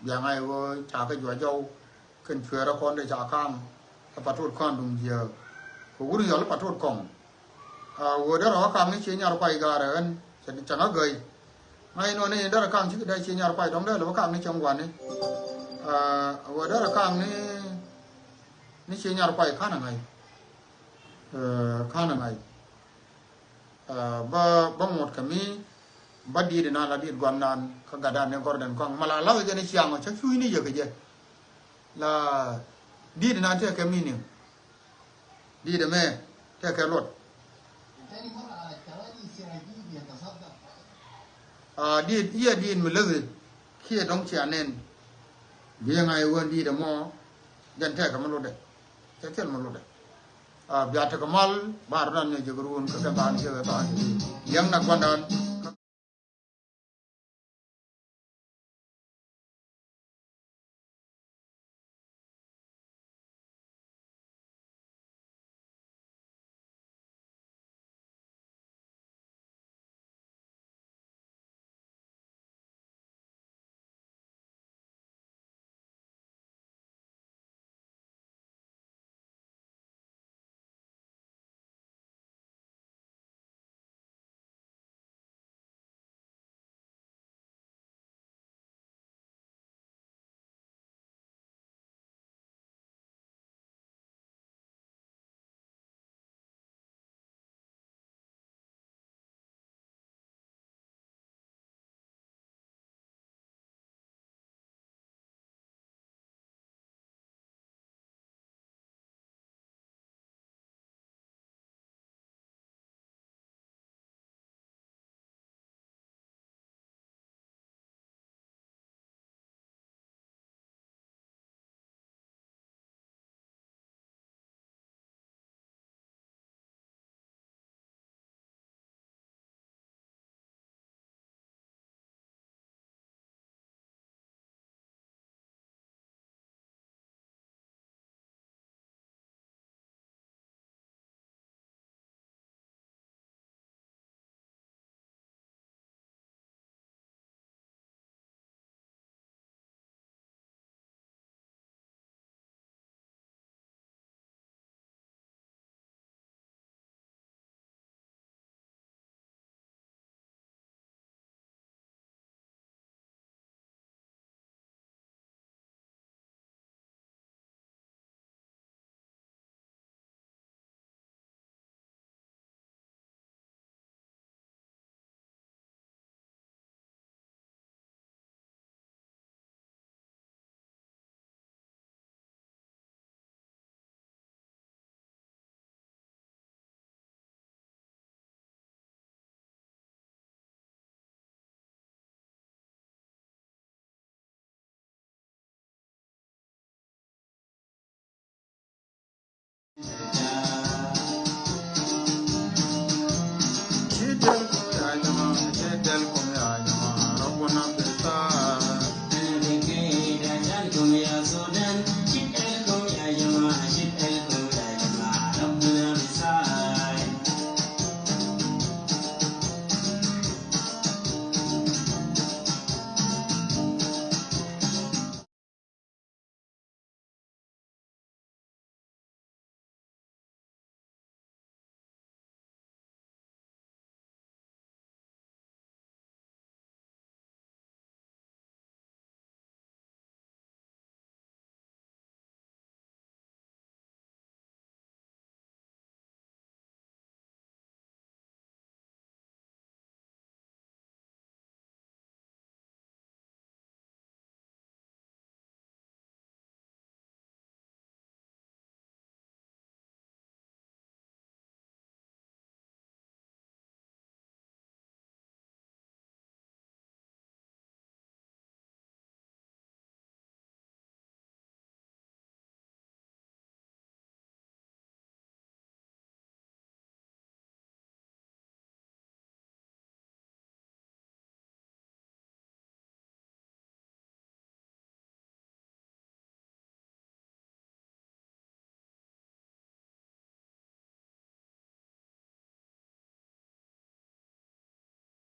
biaŋ a iwä ca kä juɔc jɔw kɛn cuɛɛrä kɔn de ca kaŋ. Kä patot kɔn duŋ jiääk kɛ wur yɔl patot kɔŋ. Wä derɛ wä kaŋ ni ci nyar kuay gaarɛ ɣän cɛ ŋä gäy. Ŋa̱c nɔ ni derɛ kaŋ ci kɛ dee ci nyar kuay dɔŋ dee lɛ wä kaŋ ni cɛ ŋuani. Wä derɛ kaŋ ni ni ci nyar kuay ka̱n a ŋa̱c. Ka̱n a ŋa̱c. Bä bä ŋot kɛ mi bä diit inan la diit gua̱n nan kä gatdan ni gɔrdan kɔŋ mala lath jɛ ni ciaŋ ɔ cä cuy ni yek jɛ. La diit inan tɛ kɛ mi niŋ diit ɛmɛ tɛ kɛ luɔt. Diit iɛ diit mi läthi kiɛ dɔ̱ŋ cia nɛn. Biɛ ŋa̱c iwän diit ɛmɔ jɛn tɛ kɛ mi lutdɛ. Cɛ thil mi lutdɛ. Bia tekɛ mal ba rɔ nan nyɛ jek ruun kä kɛ thaani cɛ kɛ thaani. Liɛŋ na gua̱ndan.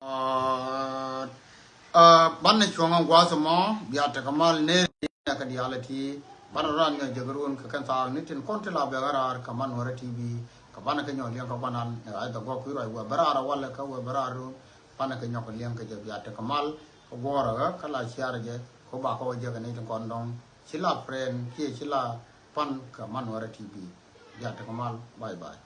Aa, aa, banɛ cuɔ̱ŋ ɛn gua̱a̱th ɛmɔ, bia tekɛ mal nɛ kɛ diaal ɛ ti, banɛ raan nyɔk jek run kɛ kɛn thaak ni tin kɔn ti la bɛk ɛ raar kɛ Man Nuɛrɛ T V, kɛ banɛ kɛ nyɔk liɛŋ kɛ guanan, ɛ ɣa̱c dhɛ gɔk kui̱ ruac wɛ bɛ raar ɛ walɛ kɛ wɛ bɛ raar run, banɛ kɛ nyɔk liɛŋ kɛ jɛ bia tekɛ mal, kɛ guɔ̱ɔ̱rɛ ɣä, kä la ciarɛ jɛ, kɛ ba kɛ wä jek ɛ ni tin kɔn dɔ̱ŋ, ci la friend, kiɛ ci la pan kɛ Man Nuɛrɛ T V, bia tekɛ mal, bye bye.